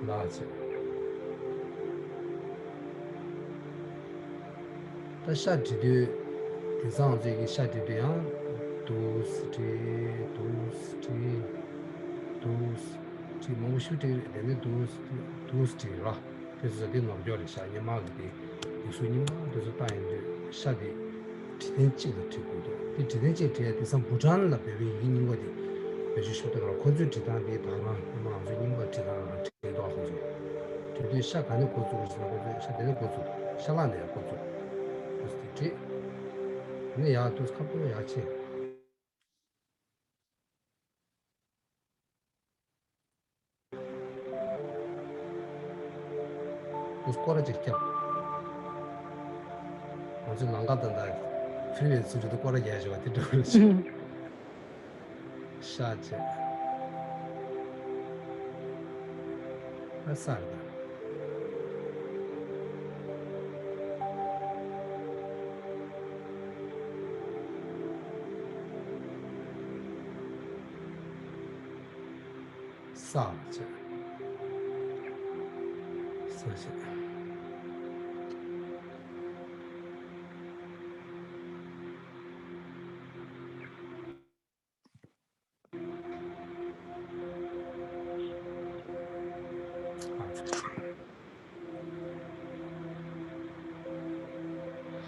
ལགས་སོ། ད་ཤ་བྲི་དུས། དེང་སང་ང་ཚོས་ཀྱི་ཤ་བྲི་དུས་ཡང་། དུས་བྲི། དུས་བྲི། དུས་བྲི་མང་པོ་ཞིག་བྲི་རེད། དེ་ནས་དུས་དུས་བྲི་ར། དེ་ཚོ་དེ་ནོར་འཁྱོག་རེད་ཤག་སྔོན་མ་གི་དེ། དེ་ཚོ་སྔོན་མ་དེ་ཚོ་བཏང་ཡོང་དུས་ཤ་དེ་བྲི་ཐེངས་གཅིག་ལ་བྲི་དགོས་འདུག་དེ་བྲི་ཐེངས་གཅིག་བྲི་ཡ་དེང་སང་བྷུ་ཊན་ལ་བོད་པའི་ཡི་གེ་རྙིང་པ་དེ་བེད་སྤྱོད་ཤུགས་ཆེན་པོ་ར། ཁོ་ཚོའི་བྲི་སྟངས་དེ་དང་རང་སྔོན་མ་ང་ཚོའི་རྙིང་པ་བྲི་སྟངས་རང་བྲི་འདུག་ཁོ་ཚོས་བྲི་དུས་ཤ་ག་ནས་འགོ་བཙུགས་རེད་ཟེར་ན། ཁོ་ཚོས་ཤ་དེ་ནས་འགོ་བཙུགས། ཤ་ལག་ནས་འགོ་བཙུགས། དུས་དེ་བྲི། དེ་ནས་ཡར་དུས་ཁ་པོ་ཡར་ཕྱིན། དུས་སྐོར་ར་ཅིག་བརྒྱབ། ང་ཚོའི་ལམ་ཁ་དང་། ད་ཕི་རི་ཝེ་ཡི་ཚུལ་དུ་སྐོར་ར་རྒྱག་བཞག་པ་དེ་འདྲ་བོ་ཞིག་ཤ་བྱས། ཨ་ས་རེད་ད། ས་བྱས། ས་བྱས།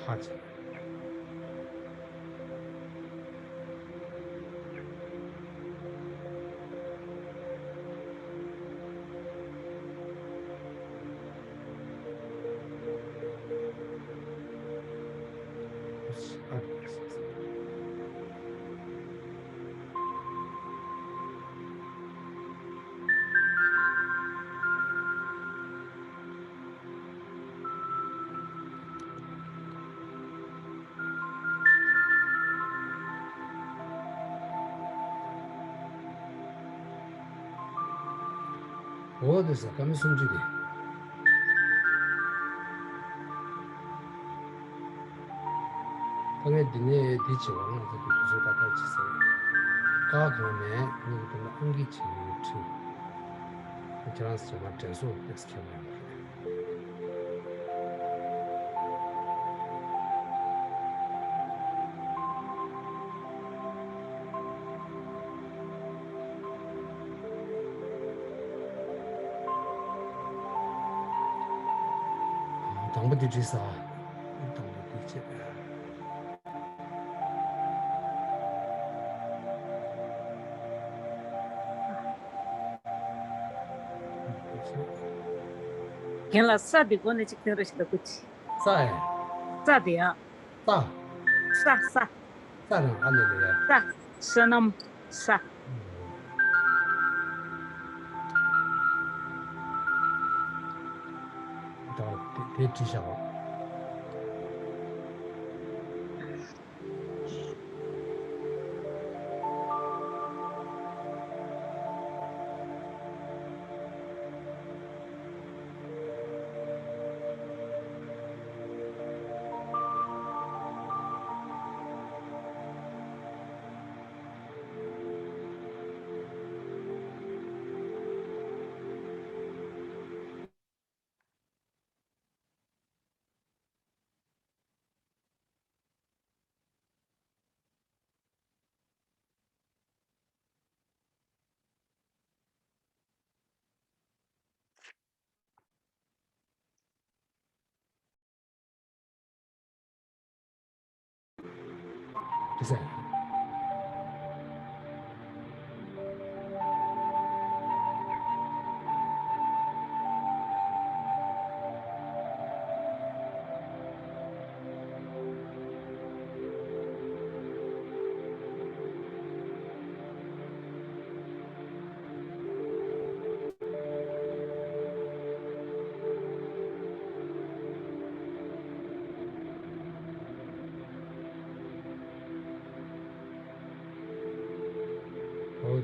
ཧ་ཅང་འོ་དེ་ས་ཀ་མི་སུམ་ཅུ་དེ། ད་ངས་འདི་ནས་འདི་བྱེད་པ་ང་ཚོ་འདི་དུས་ཚོད་ཏག་ཏག་བྱེད་ས་རེད། ཀ་གང་ནས་ངས་འདི་ལ་ཨང་ཀི་བྱེད་ཡོད་ཁྲིད། ཁྱེད་རང་ཚོ་མ་དྲན་སོང་ཏེག་སི་ཁྱེད་རང་རེད། དང་པོ་འདི་བྲིས་ས། དང་པོ་འདི་བྱས། རྒན་ལགས་ས་འདི་སྒོ་ནས་ཅིག་སྟོན་རོགས་ཞིག་ལབ་དགོས་ཅི། ས་ཨེ། ས་དེ་ཡ། ས། ས་ས། ས་རང་ཨ་ལེ་ལེ་ཡ། ས། ས་ནམ་ས། ད་དེ་དེ་བྲིས་བཞག་པ།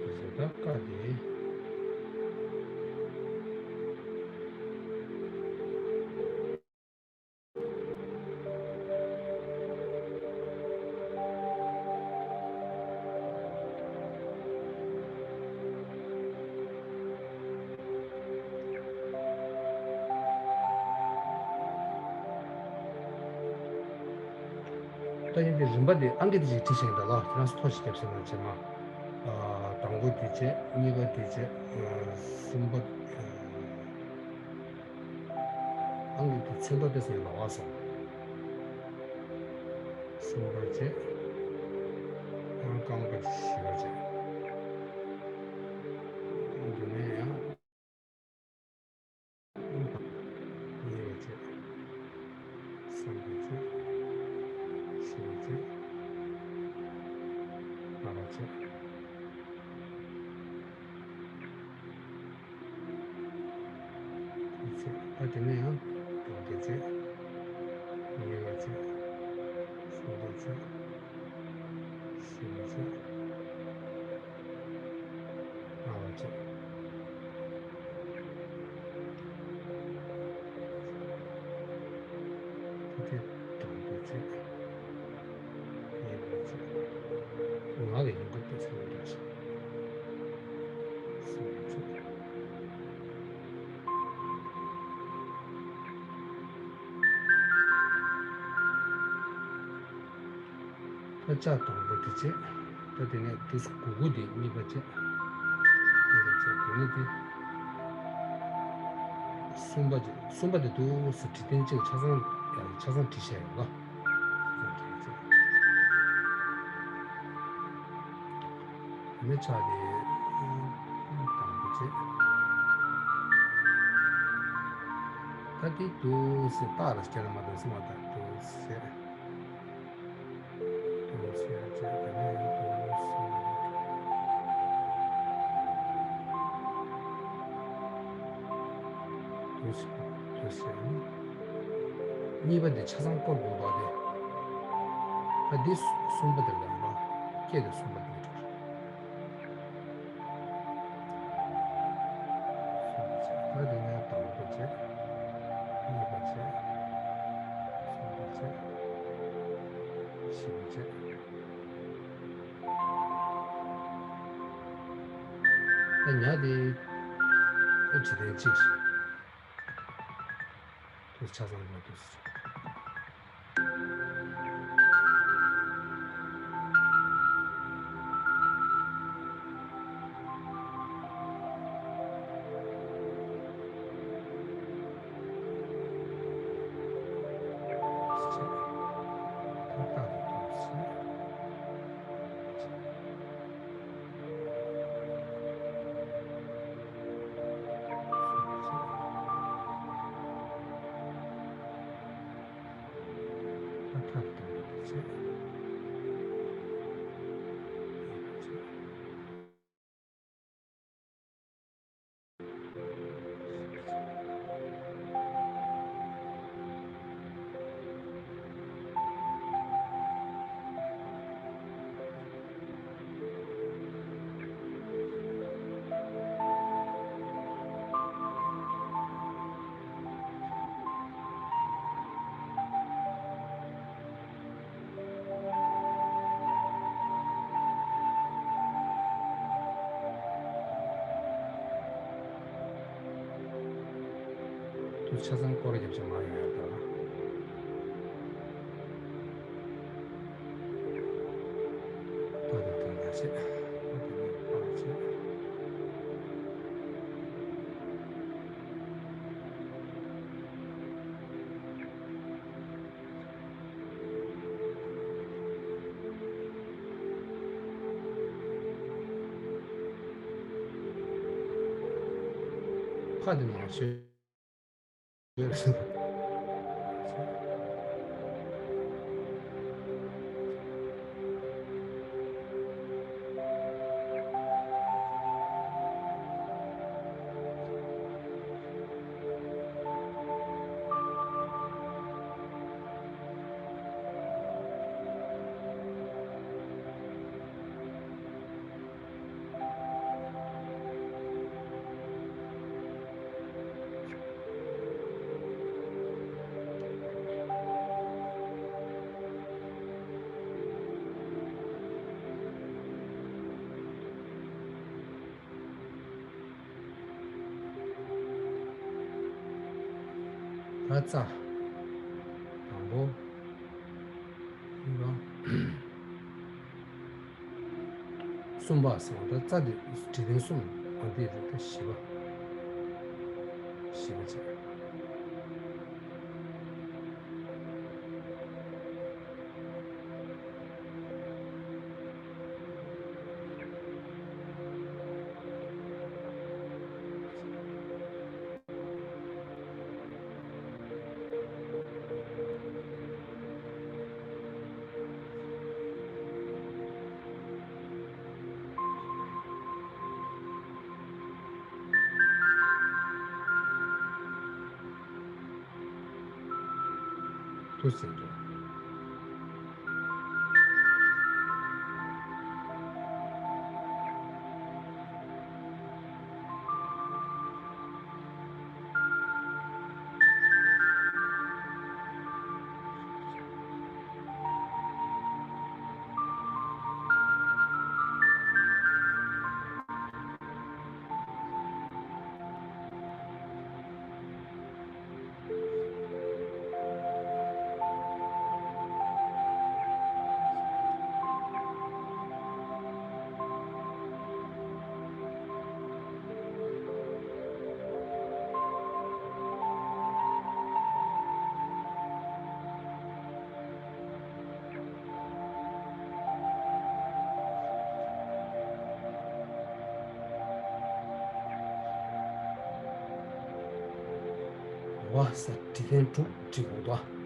དེ་ཚོ་ད་ཀ་དེ། ད་ཡིན་དེ་རིམ་པ་དེ་ཨང་ཀི་དེ་ཅིག་བྲིས་ཤིང་ད་ལ་ཁྱེད་རང་ཚོ་ཐོ་ཞིག་རྒྱབ་ཤིང་ན་བྱེད་མ། དང་པོ་དེ་བྱས། གཉིས་པ་དེ་བྱས། གསུམ་པ། ཨང་ཀི་དེ་ཚན་ཐོ་དེ་སོང་ཡོད་པ་བ་སོང་། གསུམ་པ་བྱས། ཨང་རྐང་པ་བཞི་པ་བྱས། ཨང་དེ་ནས་ཡང་། གཉིས་པ་བྱས། གསུམ་པ་བྱས། བཞི་པ་བྱས། ལྔ་པ་བྱས། དེ་བྱས། ད་དེ་ནས་ཡང་དང་པོ་དེ་བྱས། གཉིས་པ་བྱས། གསུམ་པ་བྱས། བཞི་པ་བྱས། ལྔ་པ་བྱས། ད་དེ་དང་པོ་བྱས། གཉིས་པ་བྱས། ང་ལ་ཡིན་པ་དེ་ཚོ་འདྲ་ཞིག་གསུམ་པ་བྱས། ད་ལྕགས་དང་པོ་དེ་བྱས། ད་དེ་ནས་དུས་སུ་གུ་གུ་དེ་གཉིས་པ་བྱས། གཉིས་པ་བྱས། དེ་ནས་དེ་གསུམ་པ་བྱས། གསུམ་པ་དེ་དུས་སུ་བྲིས་སྟངས་གཅིག་ཆ་ཚང་ཡང་ཆ་ཚང་བྲིས་བཞག་ཡོད་ལ། དེ་ནས་ཕྱག་དེ་དང་པོ་བྱས། ད་དེ་དུས་སུ་རྟགས་ལ་སྐྱེལ་མ་དང་གསུམ་པ་དང་དུས་སུ་བྱས། དུས་སུ་ཡར་བྱས། དེ་ནས་ཡང་དུས་སུ། དུས་སུ། དུས་སུ་ཡང་། གཉིས་པ་འདི་ཆ་ཚང་སྐོར་དགོས་པ་དེ། ད་འདི་གསུམ་པ་དེ་ལ་ཡིན་པ། སྐད་དེ་གསུམ་པ་དེ་འགྲོ། ད་དེ་ནས་དང་པོ་བྱས། གཉིས་པ་བྱས། གསུམ་པ་བྱས། བཞི་པ་བྱས། ད་ཉ་དེ་ཨེ་བྲིས་ཏེ་གཅིག་དུས་ཆ་ཚང་མ་དུས། དུས་ཆ་ཚང་སྐོར་རྒྱབ་ཆ་མ་ཡོང་ཡ་ད། ད་དུ་ད་ད་ཆེ། ད་དུ་ད་ཆེ། ཁ་དེ་མ་ཤོད། རྩ་དང་པོ། གཉིས་པ། གསུམ་པ་ཟེར་བ་ད་རྩ་དེ་འབྲི་དོན་གསུམ། འོ་དེ་རེད། ད་བཞི་པ། བཞི་པ་བྱས། དུ་ཟེར་འདུག་ཝ་ས་འབྲི་དོན་དྲུག་འབྲི་དགོས་དོ། ད་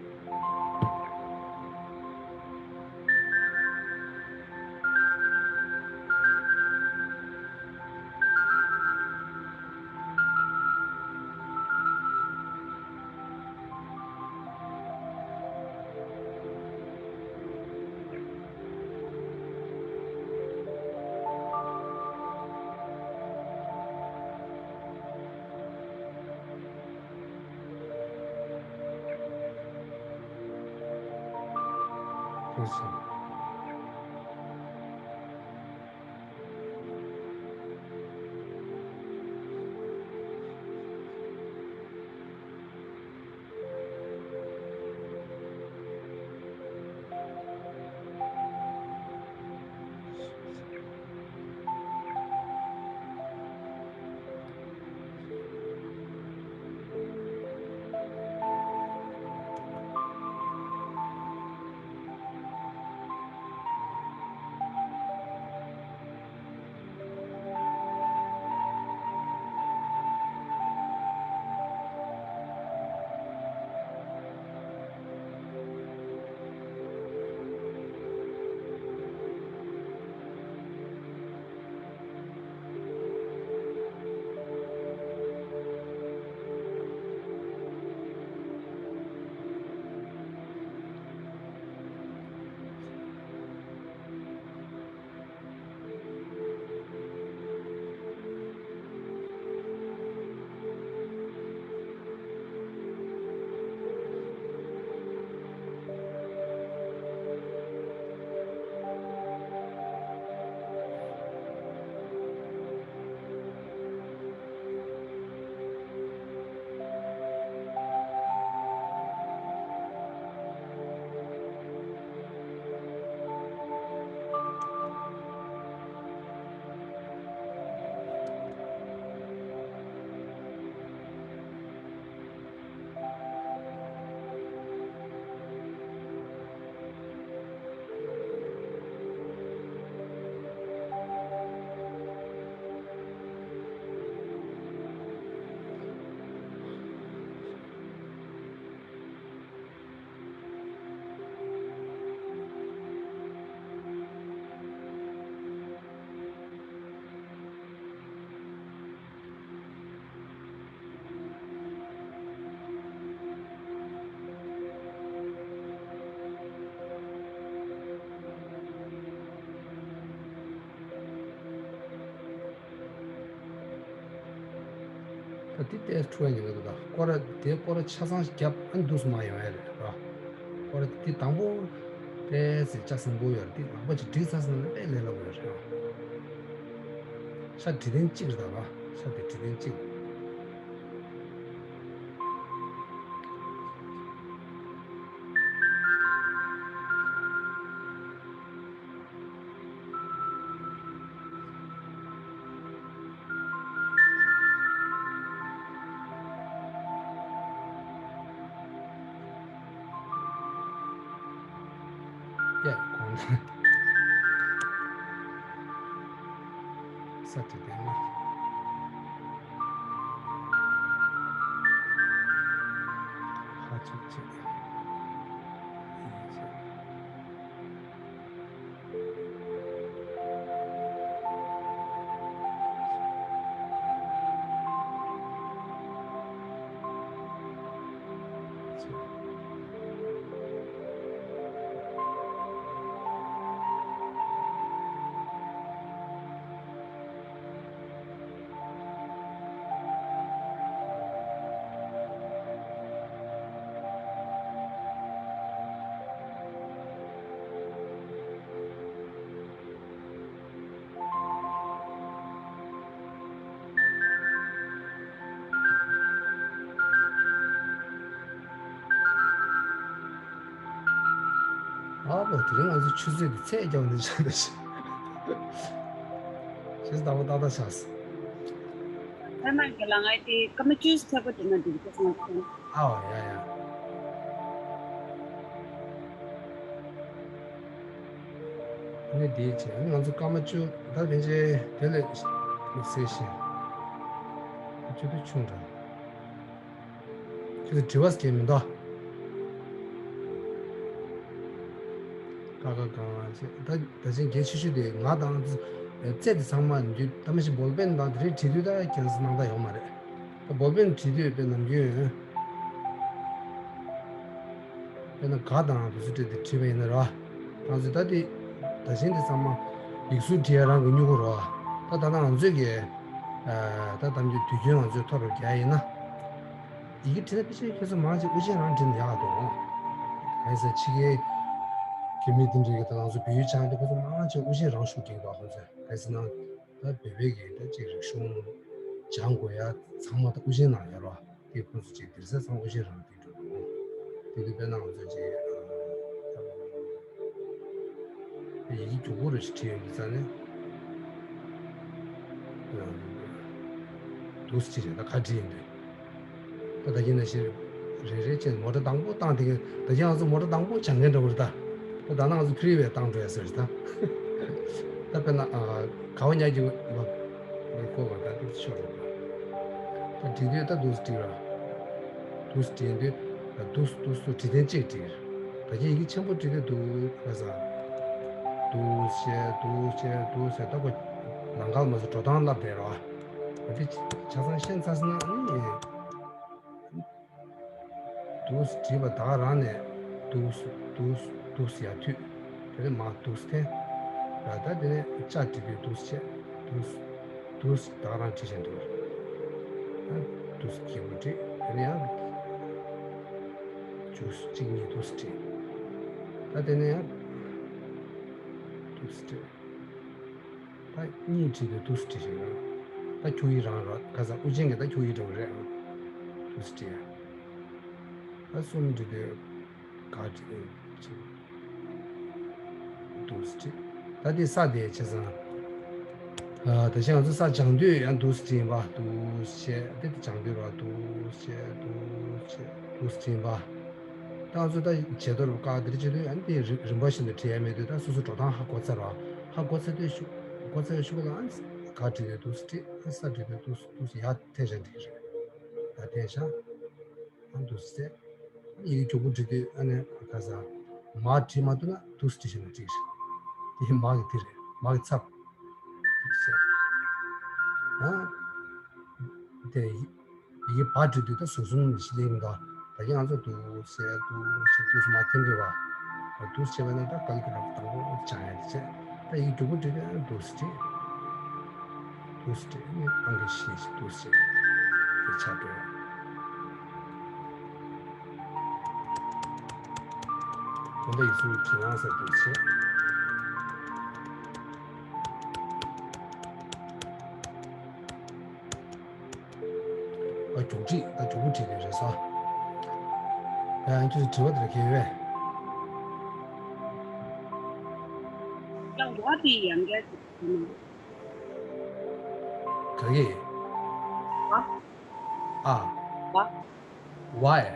འདི་ཏོག་ཙམ་འཁྲུལ་བ་ཉེན་ཁ་འདུག་ད་སྐོར་ར་དེ་སྐོར་ར་ཆ་ཚང་རྒྱབ་ཨ་འདུག་སེ་མར་ཡོང་ཡ་རེད་ར། སྐོར་ར་འདི་དང་པོ་ཏོག་ཙམ་ལྕགས་སྲིན་པོ་ཡོད་རེད། འདི་ནང་པ་ཅིག་འབྲི་ཚར་སོང་ན་དཔེ་ལས་སླ་པོ་ཡོད་རེད་ར། ཤ་འབྲི་དོན་གཅིག་རེད་ད་ར། ཤ་དེ་འབྲི་དོན་གཅིག་ཡ་གོང་ས་དེ་ལྟས་ན། ཧ་ཅང་ཆེ། ཡིན་ཆེ། ཨ་ལོ། དེ་རིང་ང་ཚོ་ཆུ་ཚོད་ཀྱི་ཚད་རྒྱག་ནས་ཆགས་འདུག་ཤག་ཆུ་ཚོད་དང་པོ་ཏག་ཏག་ཆགས་སོང་། ད་ནང་གི་ལ་ངའི་དེ་སྐར་མ་བཅུ་ཚེ་པོ་དེ་ན་འགྲིག་གི་སོང་ཙང་། ཨའོ་ཡ་ཡ། ཨ་ནི་དེའི་རྗེས་ཨ་ནི་ང་ཚོ་སྐར་མ་བཅུ་ད་ཕན་ཆད་དེ་ལས་ཟེར་བཞིན། བཅུ་དེ་ཆུང་དྲགས། ཁྱེད་ཚོ་དྲི་བ་སྐྱེལ་མི་འདུག་ཀ་ཁ་གང་ཅེས་ད་ད་ཅན་གལ་ཆེ་ཤོས་དེ་ང་དང་རྩེ་དེ་ཚང་མ་འདུས་ད་མ་གཞི་བོལ་པེན་དང་དེ་རིང་བྲིས་དུས་ད་ཁྱེད་ཚོ་སྣང་དག་ཡོད་མ་རེད། ད་བོལ་པེན་བྲིས་དུས་དཔེ་ནམ་རྒྱུན་ཡོད། དཔེར་ན་ག་དང་དེ་ཚོ་སྤྲད་དེ་བྲིས་པ་ཡིན་ན་ར། ང་ཚོས་ད་དེ་ད་ཅན་དེ་ཚང་མ་ཡིག་གཟུགས་བྲིས་ཡ་རང་གི་སྨྱུ་གུ་རེད་བ། ད་ད་ལྟ་ང་ཚོས་ཀྱི་ད་གཏམ་རྒྱུད་དུས་རྒྱུན་ང་ཚོས་ཐོ་རུ་རྒྱག་ཡིན་ན། ཡི་གེ་བྲིས་ན་ཕལ་ཆེར་ཁྱེད་ཚོ་མང་ཆེ་དབུ་ཅན་རང་བྲིས་ན་ཡག་འདུག་གང་ཡིན་ཟེར་ན་ཕྱི་རྒྱལ་གྱི་མི་དེ་འདྲ་གི་ད་ང་ཚོ་བོད་ཡིག་སྦྱང་དུས་ཁོ་ཚོ་མང་ཆེ་དབུ་ཅན་རང་ཞུགས་ཀྱི་འདུག་ཁོ་ཚོས་གང་ཡིན་ཟེར་ན་ད་བོད་པའི་གི་ད་ཅིག་རིག་གཞུང་སྦྱང་དགོས་ཡ་ཚང་མ་ད་དབུ་ཅན་ནང་ཡོད་རེད་བ། དེ་ཁོ་ཚོ་ཅིག་དེང་སང་ཚང་དབུ་ཅན་རང་བྲིས་འགྲོ་འདུག་དེ་དུས་དཔེར་ན་ང་ཚོ་ཅིག་ཡི་གེ་མགྱོགས་པོ་རེ་ཞིག་བྲིས་ཡོང་དུས་ཙང་ནས། དུས་ཚོད་ཅིག་རེད་ད་ག་བྲིས་ཡིན་དུས། ད་ད་གིན་ནང་བཞིན་རེ་རེ་བྱས་ནས་མོ་ཊ་དང་པོ་བཏང་དེ་གིན་ད་གིན་ང་ཚོ་མོ་ཊ་དང་པོ་སྦྱང་མཁན་འདྲ་བོ་རེད་ད། ད་ད་ནང་ང་ཚོ་ཕི་རི་ཝེ་བཏང་འགྲོ་ཡ་ཟེར་ད། ད་དཔེར་ན་ཨ་ག་བ་ཉག་གི་མ་མི་གོ་བ་ད་དེ་ཤོར་རེད་ད། ད་བྲིས་དུས་ད་དུས་བྲིས་ར། དུས་བྲིས་དུས་ད་དུས་དུས་སུ་བྲིས་ཐེངས་གཅིག་བྲིས། ད་གིན་ཡི་གེ་ཆེན་པོ་བྲིས་དུས་དུས་ག་ས། དུས་བཤད་དུས་བཤད་དུས་བཤད་ད་གོ་ནང་ཁ་ལ་མ་ཟད་འགྲོ་སྟངས་ལབ་བསྡད་ར། ད་དེ་ཆ་ཚང་ཤེས་ཚར་སོང་ན་ཨ་ནི། དུས་བྲིས་པ་ད་ག་རང་ནས་དུས་དུས་དུས་ཡར་མཐུད། དེ་ནས་མར་དུས་འཐེན། ད་ལྟ་དེ་ནས་ལྕགས་བྲིས་དུས་དུས་བྱས་དུས་དུས་ད་ག་རང་བྲིས་བཞིན་འདུག་ད་དུས་གི་གུ་བྲིས་དེ་ནས་ཡང་ཆུ་གཅིག་གཉིས་དུས་བྲིས། ད་དེ་ནས་ཡང་དུས་བྲིས། ད་གཉིས་བྲིས་དུས་དུས་བྲིས་བཞིན་ཡོད། ད་ཁྱུག་ཡིག་རང་རོ་ཁ་སང་དབུ་ཅན་གྱི་ད་ཁྱུག་ཡིག་འདྲ་བོ་རེད། དུས་བྲིས། ད་གསུམ་བྲིས་དུས་ག་བྲིས་དུས་དུས་བྲིས། ད་དེ་ས་དེ་བྱས་ཙང་། ད་ཆ་ང་ཚོ་ས་སྦྱང་དུས་ཡང་དུས་བྲིས་ཡིན་པ་དུས་བཤད་དེ་དེ་སྦྱང་དུས་རོ་དུས་བཤད་དུས་བཤད་དུས་བྲིས་ཡིན་པ། ད་ང་ཚོ་ད་བྱེད་དོ་རུ་བཀག་དེ་རེ་བྱེད་དུས་ཨ་ནི་དེ་རི་རིམ་པ་བཞིན་དུ་བྲིས་ཡ་མེད་དུས་ད་སོ་སོ་འགྲོ་སྟངས་ཧ་གོ་ཚར་བ། ཧ་གོ་ཚར་དུས་ཤུ་གོ་ཚར་ཤུ་གོ་ལ་ཨ་ནི་ག་བྲིས་དུས་དུས་སུ་བྲིས་ཨ་ས་བྲིས་དུས་དུས་སུ་དུས་སུ་ཡ་ཐལ་བཞག་འགྲིག་རེད། ཡ་ཐལ་བཞག་ཨ་དུས་སུ་ཚེ་ཡི་གེ་མགྱོགས་པོ་བྲིས་དུས་ཨ་ནི་ག་ས་མ་བྲིས་མ་ཐུབ་ན་དུས་སུ་བྲིས་ཤིང་ན་འགྲིག་རེད། དེ་མ་གི་དེ་རེད་མ་གི་ཚབ་དུས་སུ་ཚེ་ཡ་དེ། ཡི་གེ་བ་བྲིས་དུས་ད་ཟུར་གསུམ་ཞིག་ལེན་གྱི་འདུག་ད་གིན་ང་ཚོ་དུས་སུ་ཚེ་དུས་སུ་ཚེ་དུས་སུ་མ་འཐེན་དགོས་པ། དུས་སུ་བྱས་པ་ན་ད་ག་ལ་གི་རང་དང་པོ་སྦྱང་ཡ་དེ་བྱས། ད་ཡི་གེ་མགྱོགས་པོ་བྲིས་དུས་དུས་སུ་བྲིས། དུས་སུ་བྲིས་ནི་ཨང་ཀི་བཞི་ཞིག་དུས་སུ་བྲིས་དེ་ཆགས་འགྲོ་ཡ། དགོན་པ་ཡིག་གཟུགས་བྲིས་ཡང་ཟེར་དུས་བྱས། ཨ་རྒྱུགས་བྲིས་ཨ་རྒྱུགས་བྲིས་དེ་རེད་ས། ཡང་ཁྱོད་ཚོ་དྲི་བ་དེ་འདྲ་གལ་ཡོད་པས། ཡང་བ་དེ་ཡང་བསྐྱར་བྲིས་དགོས་ན། ག་གི། བ། ཨ། བ། བ་ཨེ།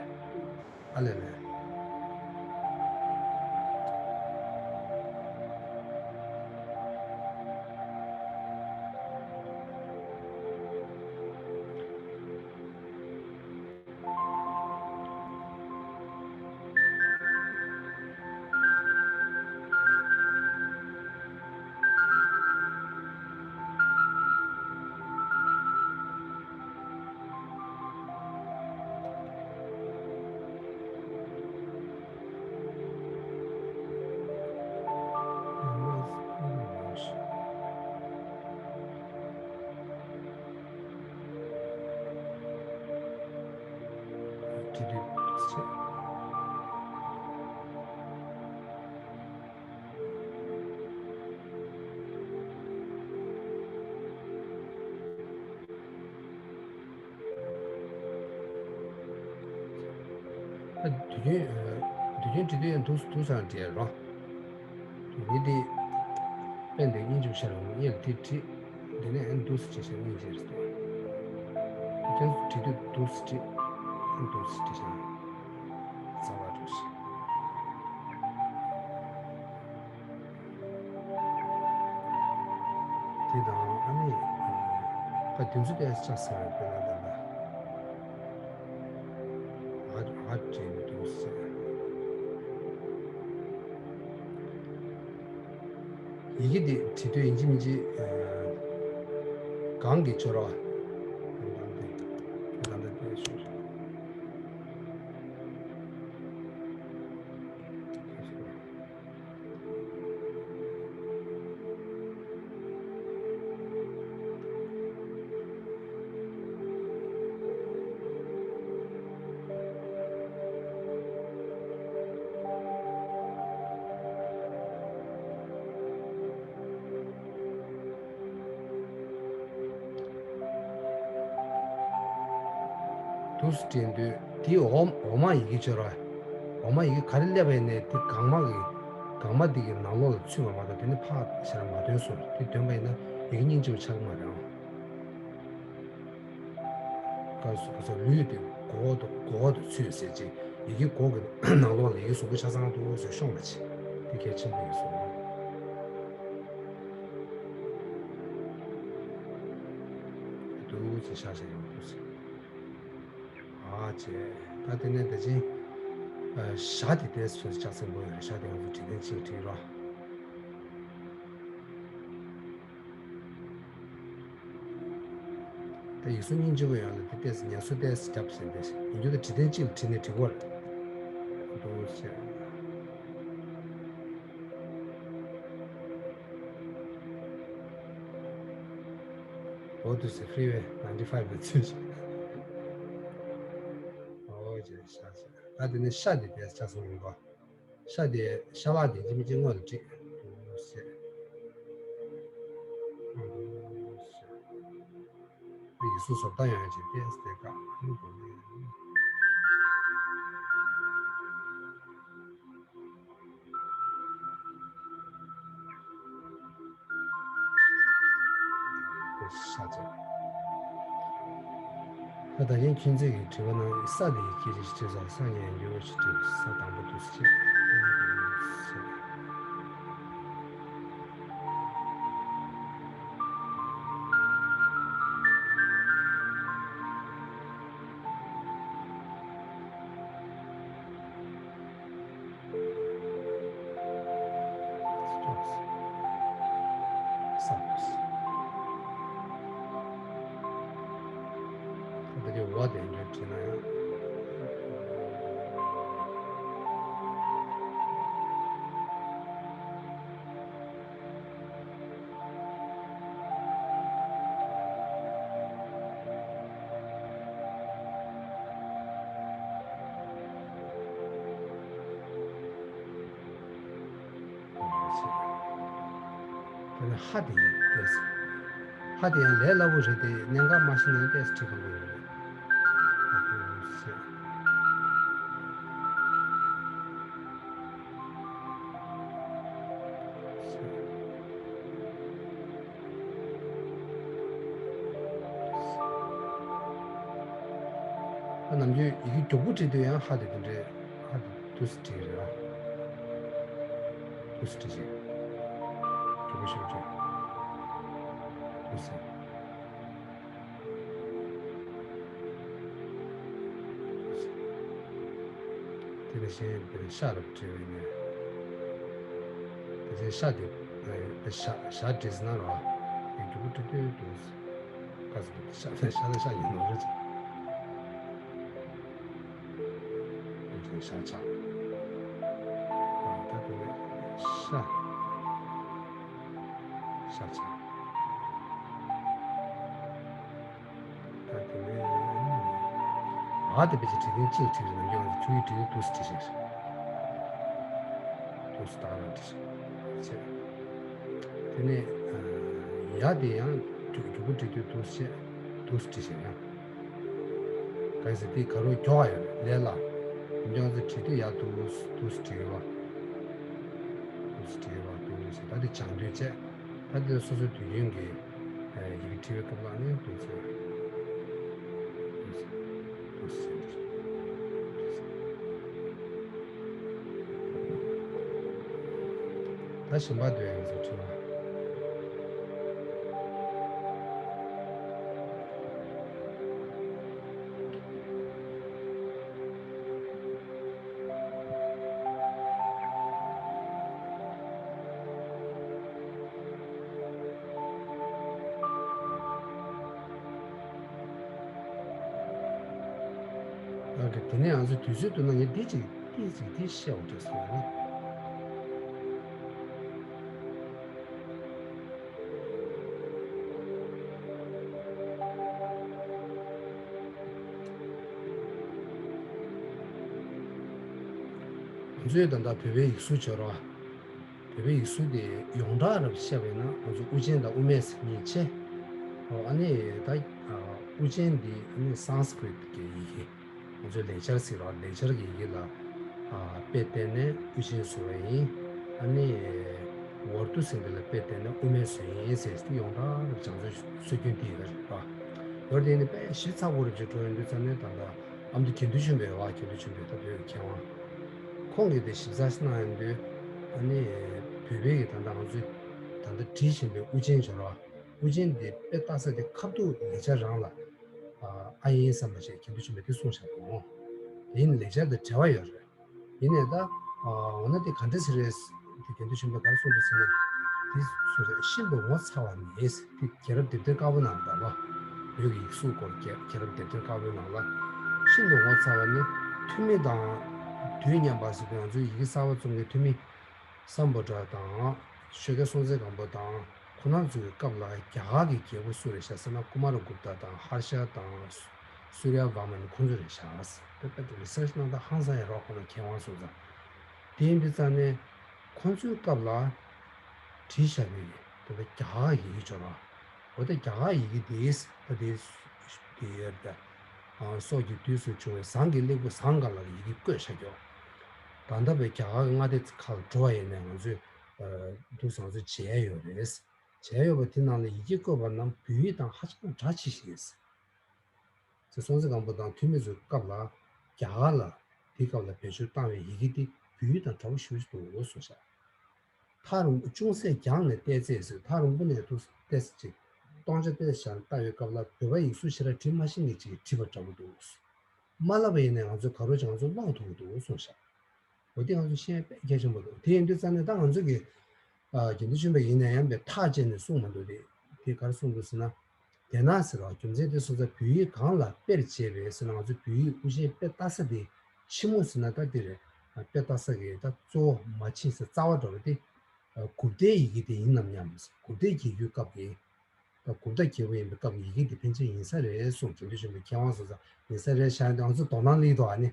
ཨ་ལེ་ལེ། དུས་རྒྱུན་དུས་རྒྱུན་བྲིས་དུས་ཡང་འདུག་འདུག་སེ་བྲིས་རོགས། འདི་དེ་དཔེ་འདི་སྙིང་རྗེ་པོ་ཤར་འོང་། གཉིས་ལ་དེ་བྲིས། འདི་ནས་ཨ་ནི་འདུག་སེ་བྲིས་ཤིང་སྙིང་རྗེ་རེད་འདུག་ཁྱེད་ཚོ་བྲིས་དུས་འདུག་སེ་བྲིས། ཨ་ནི་འདུག་སེ་བྲིས་ཤིང་རྩ་བ་འགྲོ་ཞིང་། དེ་དང་ཨ་ནི་ཁ་དེ་ཚོ་དེ་ཆགས་སོང་། དཔེར་ན་ད་ལྟ་ཨ་ཨ་བྲིས་འདུག་སེ། ཡི་གེ་འདི་བྲིས་དུས་ཡིན་གཅིག་མིན་གཅིག་གང་གི་སྦྱོར་བ། ད་ལྟ་དེ་ད་ལྟ་དེ་ཞུ། འདུག་སེ་བྲིས་དུས་དེའི་འོག་འོག་མ་ཡི་གེ་སྦྱོར་བ། འོག་མ་ཡི་གེ་ག་རེ་སླེབས་པ་ཡིན་ནའི་དེ་གང་མ་གི་གང་མ་དེ་གི་ནང་ལོགས་ལ་ཚུད་པ་མ་གཏོགས་དེ་ནི་ཕར་ཕྱིར་མ་འདོན་སོང་། དེ་འདོན་པ་ཡིན་ན་ཡི་གེ་སྙིང་རྗེ་པོ་ཆགས་ཀྱི་མ་རེད་ཨང་། སྐབས་སུ་ག་ས་ལུས་དེ་མགོ་བོ་དང་མགོ་བོ་དང་ཚུད་ཟེར་ཅིག་ཡི་གེ་མགོ་གི་ནང་ལོགས་ལ་ཡི་གེ་གཟུགས་པོ་ཆ་ཚང་འདུག་ཟེར་ཤོང་བ་ཅིག་དེ་གལ་ཆེན་པོ་ཡིན་གསུངས། འདུག་ཅེས་ཤ་ཤ་ཡོང་འདུག་ཟེར། ཨ་ཅེ། ད་དེ་ནས་ད་ཅིང་ཞྭ་དེ་ཏོག་ཙམ་ལྕགས་སྲིན་པོ་ཡོད་རེད། ཞྭ་དེ་ང་ཚོ་བྲིས་ཏེ་ཅིག་བྲིས་རོགས། ད་ཡིག་གཟུགས་སྙིང་རྗེ་པོ་ཡོད་ལ་དེ་ཏོག་ཙམ་ངལ་གསོ་ཏོག་ཙམ་རྒྱབ་ཟིན་ཏེ་ཡིན་རྒྱུ་དེ་བྲིས་ཏེ་ཅིག་བྲིས་ནས་བྲིས་པ་རེད། འདུག་ཟེར། འོ་དུས་སུ་ཧྥི་རི་ཝེ་ནའིན་ཊི་ཕའིབ་ལ་ཚུད་ཤག་འོ་ཅེ་ཤག་ཤག་ད་དེ་ནས་ཤ་དེ་དེ་ཆགས་སོང་མིན་པ། ཤ་དེ་ཤ་ལག་དེ་ཅི་མི་ཅི་སྔོན་ལ་བྲིས། འདུག་ཟེར། འདུག་ཟེར། ཡིག་གཟུགས་བཟོ་ལྟ་ཡང་ཅིག་ཏོག་ཙམ་དེ་དགའ། ཤ་ཚ། ད་ད་གིན་ཁྱོད་ཚོས་ཀྱི་དྲི་བ་ནང་ས་དེ་ཡི་སྐད་ཆ་ཞིག་དྲིས་སོང་། ས་ངས་འགྱུར་བ་ཞིག་དྲིས། ས་དང་པོ་དུས་སུ་ཆེ། ད་དེ་བ་དེ་འདྲ་བྲིས་ན་ཡང་། དེ་ནས་ཧ་དེ་ཡིན་ཏེ། ཧ་དེ་ཡང་ལས་སླ་པོ་རེད་དེ། གནད་འགག་མ་ཤེས་ན་ཏོག་ཙམ་ཁྲིད་ཁག་པོ་ཡོད་རེད། ཧ་དེ་ཡིན་ཟེར། ད་ནམ་རྒྱུན་ཡི་གེ་མགྱོགས་པོ་བྲིས་དུས་ཡང་ཧ་དེ་དེ་འདྲའི་ཧ་དེ་དུས་སུ་བྲིས་རེད་ཨ། དུས་སུ་བྲིས་ཤིང་། མགྱོགས་པོ་ཞིག་བྲིས། དུས་སུ། དེ་ནས་གཞན་དེ་ནས་ཤ་ལ་བྲིས་པ་ཡིན་ནས། དེ་ཚེ་ཤ་དེ་ཤ་ཤ་བྲིས་ཟིན་ན་རོ། དེ་མགྱོགས་པོ་བྲིས་དུས་དུས་སུ། ཁ་སང་དེ་ཤ་ཤ་ལ་ཤ་ཡིན་ནོ་རེད། དེ་ཚེ་ཤ་ཆག་ད་དེ་ནས་ཤ་ཤ་ཆག་ད་དེ་ནས་ཨ་དེ་བེད་ཀྱི་བྲིས་ཏེ་གཅིག་བྲིས་རེད། ནམ་རྒྱུན་ང་ཚོ་ཁྱུ་ཡི་བྲིས་ཏེ་དུས་སུ་བྲིས་ཤིང་། དུས་སུ་ད་ག་རང་བྲིས་ཤིང་། དེ་ནས་ཡ་དེ་ཡང་མགྱོགས་པོ་བྲིས་དུས་དུས་སུ་བྲིས་ཤིང་ཡང་། གང་ཟེར་དེ་ག་རུ་མགྱོགས་ཡོད་ལས་སླ། ཡང་ཚེ་བྲིས་དུས་ཡག་འདུག་འདུག་བྲིས་པ། འདུག་བྲིས་པ་འདུག་ཟེར། ད་དེ་སྦྱང་དུས་བྱས། ད་དེ་སོ་སོའི་དུས་རྒྱུན་གྱི་ཡི་གེ་བྲིས་པའི་སྐབས་ལ་ནི་འདུག་ཟེར། འདུག་ཟེར། འདུག་ཟེར། ད་གཞན་པ་དུ་ཡང་ཚོ་ཁྲིད་ན། ཨ་ཀི། དེ་ནས་ང་ཚོས་དུས་ཚོད་བཏུབ་ན་ངས་འདི་གཅིག་འདི་གཅིག་འདི་བཤད་འོ་དྲན་སོང་ཡ་ནི། ང་ཚོས་ད་ལྟ་བོད་པའི་ཡིག་གཟུགས་སྦྱོར་བ། བོད་པའི་ཡིག་གཟུགས་དེ་ཡོངས་གྲགས་རབ་བཤད་པ་ཡིན་ན་ང་ཚོ་དབུ་ཅན་དང་དབུ་མེད་ཟེར་གཉིས་ཕྱེ། ཨ་ནི་ད་དབུ་ཅན་འདི་ཨ་ནི་སཾ་སྐྲྀཏ་གི་ཡི་གེ། ང་ཚོས་ལེགས་སྦྱར་ཟེར་བ་ལེགས་སྦྱར་གྱི་ཡི་གེ་ལ་དཔེ་བལྟས་ནས་དབུ་ཅན་བཟོས་པ་ཡིན། ཨ་ནི་ཝར་ཏུ་ཟེར་འདི་ལ་དཔེ་བལྟས་ནས་དབུ་མེད་བཟོས་ཡིན་ཟེར་ཏེ་ཡོངས་གྲགས་རབ་སྦྱང་ཚུལ་སྲོལ་རྒྱུན་འདི་ཡོད་རེད་པ། ཡོད་དེ་ནི་དཔེ་ཞིབ་ཚགས་པོ་རབ་ཅིག་འགྲོ་ཡོང་དུས་ཙམ་ནས་ད་ལྟ་ཨ་མདོ་དགེ་འདུན་ཆོས་འཕེལ་བ་དགེ་འདུན་ཆོས་འཕེལ་ད་ལྟ་ཡོད་མཁས་དབང་། ཁོང་གིས་དེ་ཞིབ་ཚགས་གནང་ཡོང་དུས་ཨ་ནི་བོད་པའི་གི་ད་ལྟ་ང་ཚོས་ད་ལྟ་བྲིས་བཞིན་པའི་དབུ་ཅན་སྦྱོར་བ། དབུ་ཅན་དེ་དཔེ་ལྟ་ས་དེ་ཁ་ཐུག་ལེགས་སྦྱར་རང་ལ་ཨ་ཡིན་བསམ་པ་ཞིག་དགེ་འདུན་ཆོས་འཕེལ་དེ་གསུངས་བཞག་གོ། དེ་ཡིན་ལེགས་སྦྱར་དང་འབྲེལ་བ་ཡོད་རེད། ཡིན་ནའི་ད་འོ་ན་དེ་ག་འདྲ་ཟེར་རེད། དེ་དགེ་འདུན་ཆོས་འཕེལ་ག་རེ་གསུངས་འདུག་ཟེར་ན། དེ་གསུངས་རེད། ཤིན་ཏུ་ངོ་མཚར་བ་ནི་ཟེར། དེ་རྒྱལ་རབས་དེབ་ཐེར་དཀར་པོ་ནང་ལ་ད་ལོ། བོད་ཀྱི་ཡིག་གཟུགས་སྐོར་རྒྱལ་རྒྱལ་རབས་དེབ་ཐེར་དཀར་པོའི་ནང་ལ། ཤིན་ཏུ་ངོ་མཚར་བ་ནི་ཐུ་མི་དང་དུས་མཉམ་པ་ཟེར་དུས་ང་ཚོའི་ཡི་གེ་གསར་པ་རྩོམ་མཁན་ཐུ་མི། སམ་བྷོ་ཊ་དང་། ཆོས་རྒྱལ་སྲོང་བཙན་སྒམ་པོ་དང་ཁོང་རྣམ་ཚོའི་སྐབས་ལ་རྒྱ་གར་གྱི་རྒྱལ་པོ་སུ་རེད་ཤག་ཟེར་ན་ཀུ་མ་ར་གུབ་ཏ་དང་ཧར་ཤ་དང་སུ་རྱ་བར་མ་ནི་ཁོང་ཚོ་རེད་ཤག་ཟེར། དཔེ་དཔེ་རི་སར་ཆི་གནང་སྟངས་ཧང་སང་ཡ་རོགས་ཁོ་ན་མཁས་དབང་སོང་ཙང་། དེ་ཡིན་དུས་ཙང་ནས་ཁོང་ཚོའི་སྐབས་ལ་བྲིས་བཞག་པའི་དེ་ལ་རྒྱ་གར་ཡི་གེ་སྦྱོར་བ། འོ་ད་རྒྱ་གར་ཡི་གེ་དེས་ད་དེ་དེ་ཡོད་ད། སོགས་ཀྱི་དུས་སུ་བྱུང་བའི་ཟངས་ཀྱི་སླེགས་བུ་ཟངས་དཀར་ལ་ཡི་གེ་བཀོད་བཞག་ཀྱོག་ད་ལྟ་བའི་རྒྱ་གར་གྱི་མངའ་སྡེ་ཁག་ལ་འགྲོ་བ་ཡིན་ནའི་ང་ཚོས་འདུག་ཟངས་ཚོས་མཇལ་ཡོད་རེད། མཇལ་ཡོད་པ་དེ་ནང་ལ་ཡི་གེ་བཀོད་པ་རྣམས་བོད་ཡིག་དང་ཧ་ཅང་འདྲ་ཆེ་ཞིག་ཡིན། ཚེ་སྲོང་བཙན་སྒམ་པོ་དང་ཐུ་མི་ཚོའི་སྐབས་ལ་རྒྱ་གར་ལ་དེའི་སྐབས་ལ་བེད་སྤྱོད་བཏང་བའི་ཡི་གེ་དེ་བོད་ཡིག་དང་འདྲ་བོ་ཞེ་པོ་ཞིག་འདུག་གསུངས་ཤག་ཐག་རིང་པོ་ཅུང་ཟད་རྒྱང་ནས་བལྟས་ཚེ་ཟེར། ཐག་རིང་པོ་ནས་འདུག་བལྟས་ཚེ་ཅིག་སྟོང་ཆ་བལྟས་བཞག་ལྟ་བའི་སྐབས་ལ་བོད་པ་ཡིག་གཟུགས་ཞེ་དྲག་བྲིས་མ་ཤེས་མཁན་ཅིག་གིས་བྲིས་པ་འདྲ་པོ་འདུག་མ་བསླབས་པ་ཡིན་ནའི་ང་ཚོས་ག་རེ་བྱས་ང་ཚོ་ཀློག་ཐུབ་ཀྱི་འདུག་གསུངས་ཤག་འོ་དེ་ང་ཚོ་ཤེས་ཡ་དཔེ་གལ་ཆེན་པོ་འདུག་དེ་ཡིན་དུས་ཙང་ནས་ད་ང་ཚོ་གི་ཨ་དགེ་འདུན་ཆོས་འཕེལ་ཡིན་ན་ཡང་པའི་ཐག་བཅད་ནས་གསུངས་མ་འདུག་དེ་དེ་ག་རེ་གསུངས་འདུག་ཟེར་ན། དེས་ན་ཟེར་བ་རྒྱུ་མཚན་དེ་སོང་ཙང་བོད་ཡིག་གང་ལ་དཔེར་བྱས་པས་ཟེར་ན་ང་ཚོ་བོད་ཡིག་དབུ་ཅན་དཔེ་ལྟ་ས་དེ་ཕྱི་མོ་ཟེར་ན་ད་དེ་རེད། དཔེ་ལྟ་ས་གི་ད་གཙོ་བོ་མ་ཕྱིན་ཟེར་རྩ་བ་འདྲ་བོ་དེ། གུཔྟའི་ཡི་གེ་དེ་ཡིན་ནམ་སྙམ། གུཔྟའི་རྒྱལ་རྒྱུད་སྐབས་ཀྱི། ད་གུཔྟ་རྒྱལ་པོ་ཡིན་པའི་སྐབས་ཀྱི་ཡི་གེ་འདི་ཕན་ཆད་ཡིན་ས་རེད་གསུངས། དགེ་འདུན་ཆོས་འཕེལ་མཁས་དབང་སོང་ཙང་ཡིན་ས་རེད་ཤག་ང་ཚོ་དོ་སྣང་སླེབས་འདུག་ཨ་ནི།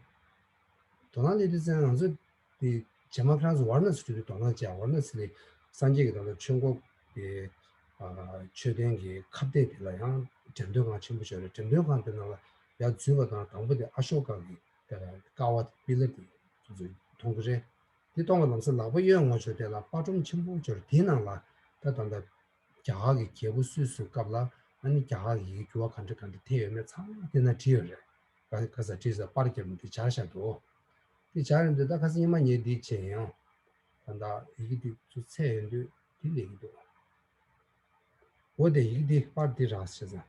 དོ་སྣང་སླེབས་དུས་ཙང་ང་ཚོ་དེ་རྗེས་མ་ཁྱེད་རང་ཚོ་ཝཱ་ར་ཎ་སི་འགྲོ་དུས་དོ་སྣང་བྱས། ཝཱ་ར་ཎ་སི་ལ་སངས་རྒྱས་ཀྱི་ད་ལྟ་ཆོས་འཁོར་གྱི་མཆོད་རྟེན་གྱི་ཁ་བརྡ་དེ་ལ་ཡང་འགྲེམས་སྟོན་ཁང་ཆེན་པོ་ཞིག་ཡོད་རེད། འགྲེམས་སྟོན་ཁང་དེ་ནང་ལ་ཡར་འཛུལ་བ་དང་དང་པོ་དེ་ཨ་ཤོ་ཀ་གི་དེ་ལ་ཀ་བ་དེ་པི་ལར་དེ་ང་ཚོ་མཐོང་གི་རེད། དེ་མཐོང་བ་ལམ་སང་ལག་པ་གཡོན་ངོས་ཕྱོགས་དེ་ལ་པར་སྒྲོམ་ཆེན་པོ་ཅིག་ཡོད་རེད། དེའི་ནང་ལ་ད་ད་ལྟ་རྒྱ་གར་གྱི་རྒྱལ་པོ་སུ་སུའི་སྐབས་ལ་ཨ་ནི་རྒྱ་གར་གྱི་ཡི་གེ་འགྱུར་བ་ག་འདྲ་ག་འདྲ་ཐེབས་ཡོད་མེད་ཚང་མ་དེ་ན་བྲིས་ཡོད་རེད། ག་ག་ས་བྲིས་ས་པར་རྒྱབ་ནས་དེ་སྦྱར་བཞག་འདུག་དེ་སྦྱར་ཡོང་དུས་ད་ཁ་སང་ཉི་མ་ངས་འདི་བྱས་ཡང་། ད་ལྟ་ཡི་གེ་འདི་ཚོ་ཚད་ཡོང་དུས་འདི་ལེགས་ཀྱི་འདུག་འོ་དེ་ཡི་གེ་འདི་པར་འདི་རག་བྱས་ཙང་།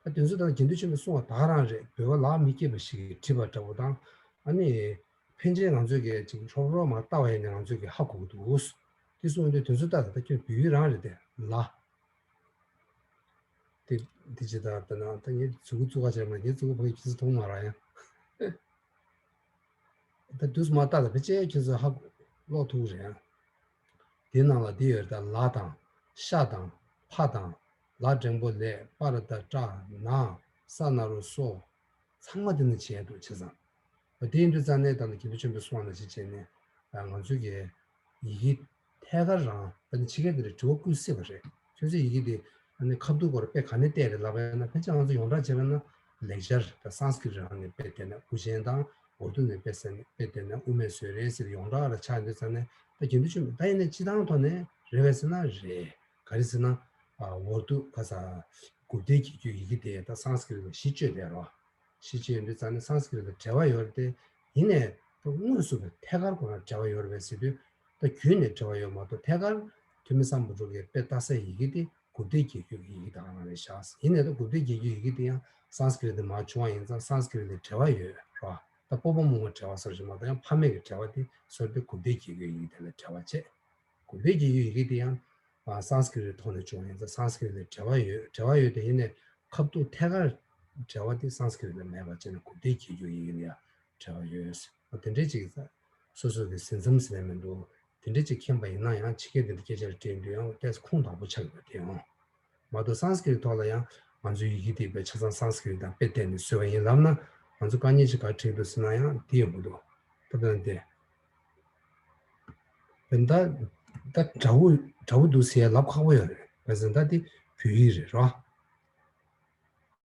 ད་དེ་ཚོ་ད་དགེ་འདུན་ཆོས་འཕེལ་གསུང་བ་ད་ག་རང་རེད། བོད་པ་ལག་མི་སྐྱེས་པ་ཞིག་གིས་བྲིས་པ་འདྲ་པོ་དང་། ཨ་ནི། ཕན་ཆད་ང་ཚོས་ཀྱི་ཅིག་ལྷོག་རོགས་མ་ལྟ་བ་ཡིན་ནས་ང་ཚོས་ཀྱི་ཧ་གོ་གི་འདུག་དེ་གསུངས་དུས་དེ་ཚོ་ལྟ་ད་ཁྱོད་བོད་ཡིག་རང་རེད་དེ་ལ། དེ་དེ་ཅི་ལྟར་ལྟ་ན་ད་ངས་མཛུ་གུ་བཙུགས་ཁ་བྱས་མ་ངས་མཛུ་གུ་ཕ་གི་ཁྱི་ཚོ་མཐོང་མ་ར་ཡང་། ད་དུས་མ་ལྟ་ད་ཕལ་ཆེར་ཁྱི་ཚོ་ཧ་གོ་ཀློག་ཐུབ་རེད་ཡང་། དེའི་ནང་ལ་དེ་ཡོད་རེད་ད། ལ་དང་ཤ་དང་ཕ་དང་། ལ་འགྲེང་བུ་ལས། པ་ར་བཏགས་སྤྲ། ན། ས་ན་རོ་སོ། ཚང་མ་དེ་ནི་བྱས་འདུག་བྱས་ཙང་། དེ་ཡིན་དུས་ཙང་ནས་ད་ནི་དགེ་འདུན་ཆོས་འཕེལ་གསུང་བ་ནང་བཞིན་བྱས་ནས་ང་ཚོའི་གི་ཡི་གེ་ཐད་ཀར་རང་ད་ནི་ཕྱི་རྒྱལ་དེ་རེད་དྲི་བ་བཀོད་སྲིད་པ་རེད། ཁྱོད་ཚོས་ཡི་གེ་དེ་ཨ་ནི་ཁ་ཐུག་སྐོར་དཔེ་ག་ནས་བལྟས་རེད་ལབ་པ་ཡིན་ན་ཕལ་ཆེར་ང་ཚོ་ཡོངས་གྲགས་བྱས་པ་ན་ལེགས་སྦྱར་ད་སཾ་སྐྲྀ་ཏ་རང་ནས་དཔེ་བལྟས་ན་དབུ་ཅན་དང་ འོར་དུ་ནས་དཔེ་ཟེར་ནས་དཔེ་བལྟས་ན་དབུ་མའི་སྲོལ་རེད་ཟེར་ཡོངས་གྲགས་ལ་ཆགས་འདུག་ཙང་ནས་ད་རྒྱུན་དུ་ཆུ་མེད་ད་ཡིན་ན་སྤྱི་བཏང་ཐོག་ནས་རེད་བས་ཟེར་ན་རེད། ག་རེ་ཟེར་ན་འོར་དུ་ཁ་ས་གུབ་ཏའི་གྱེས་རྒྱུགས་ཡི་གེ་དེ་ད་སཾ་སྐྲྀཏ་ལ་གཞི་བཅོལ་བསྡད་རོགས། གཞི་བཅོལ་ཡོད་འདུག་ཙང་ནས་སཾ་སྐྲྀཏ་དང་འབྲེལ་བ་ཡོད་རེད་དེ། ཡིན་ནའི་ད་དངོས་སུ་གི་ཐད་ཀར་ཁོ་རང་འབྲེལ་བ་ཡོད་རེད་བས་ཟེར་དུས་ད་རྒྱུན་ནས་འབྲེལ་བ་ཡོད་མ་གཏོགས་ཐད་ཀར་ཐོན་མི་སམ་བྷོ་ཊ་གིས་དཔེ་ལྟ་སའི་ཡི་གེ་དེ་གུབ་ཏའི་གྱེས་རྒྱུགས་ཀྱི་ཡི་གེ་དེ་ག་རང་རེད་ཤག་ཡིན་ནའི་ད་གུབ་ཏའི་གྱེས་རྒྱུགས་ཡི་གེ་དེ་ཡང་སཾ་སྐྲྀཏ་ནས་མར་བྱུང་བ་ཡིན་ཙང་སཾ་སྐྲྀཏ་དང་འབྲེལ་བ་ཡོད་རོགས། ད་སྤོབས་པ་མང་པོ་འབྲེལ་བ་སོགས་ཞིག་མ་གཏོགས་ཡང་ཕ་མེས་ཀྱི་འབྲེལ་བ་དེ་སོར་དེ་གུབ་ཏའི་གྱེས་རྒྱུགས་ཡི་གེ་དེ་ལ་འབྲེལ་བ་བྱེད། གུབ་ཏའི་གྱེས་རྒྱུགས་ཡི་གེ་དེ་ཡང་ཨ་སཾ་སྐྲྀཏ་ཐོག་ནས་བྱུང་བ་ཡིན་ཙང་སཾ་སྐྲྀཏ་ལ་འབྲེལ་བ་ཡོད། འབྲེལ་བ་ཡོད་དེ་ཡིན་ནའི་ཁ་ཐུག་ཐད་ཀར་འབྲེལ་བ་དེ་སཾ་སྐྲྀཏ་ལ་མེད་པ་བྱས་ནས་གུབ་ཏའི་གྱེས་རྒྱུགས་ཡི་གེ་ལ་ཡང་འབྲེལ་བ་ཡོད། ཨ་དེ་འདྲའི་ཅིག་སོ་སོ་གི་ཟིན་མཚམས་ཟེར་ནས་མི་འདུག་དེ་འདྲའི་ཅིག་མཁྱེན་པ་ཡིན་ན་ཡང་ཕྱི་རྒྱལ་དེ་འདྲ་སྐད་ཆ་རེ་དྲིས་དུས་ཡང་ཏོག་ཙམ་ཁུངས་དག་པོ་ཆགས་ཡོད་པ་དེ་ཡང་མ་གཏོགས་སཾ་སྐྲྀཏ་ཐོག་ལ་ཡང་ང་ཚོའི་ཡི་གེ་དེ་དཔེ་ཆ་ཚང་སཾ་སྐྲྀཏ་དང་དཔེ་བལྟས་ནས་བཟོས་པ་ཡིན་ལབ་ན་ང་ཚོ་དཀའ་ངལ་ཅིག་ག་རེ་འཕྲད་འདུག་ཟེར་ན་ཡང་དེ་ཡོང་གི་འདུག་ད་དཔེར་ན་དེ། དཔེར་ན་ད་ད་འདྲ་བོ་འདྲ་བོ་འདུག་ཟེར་ཡ་ལབ་ཁག་པོ་ཡོད་རེད། བས་ཟེར་ན་ད་དེ་བོད་ཡིག་རེད་རོ།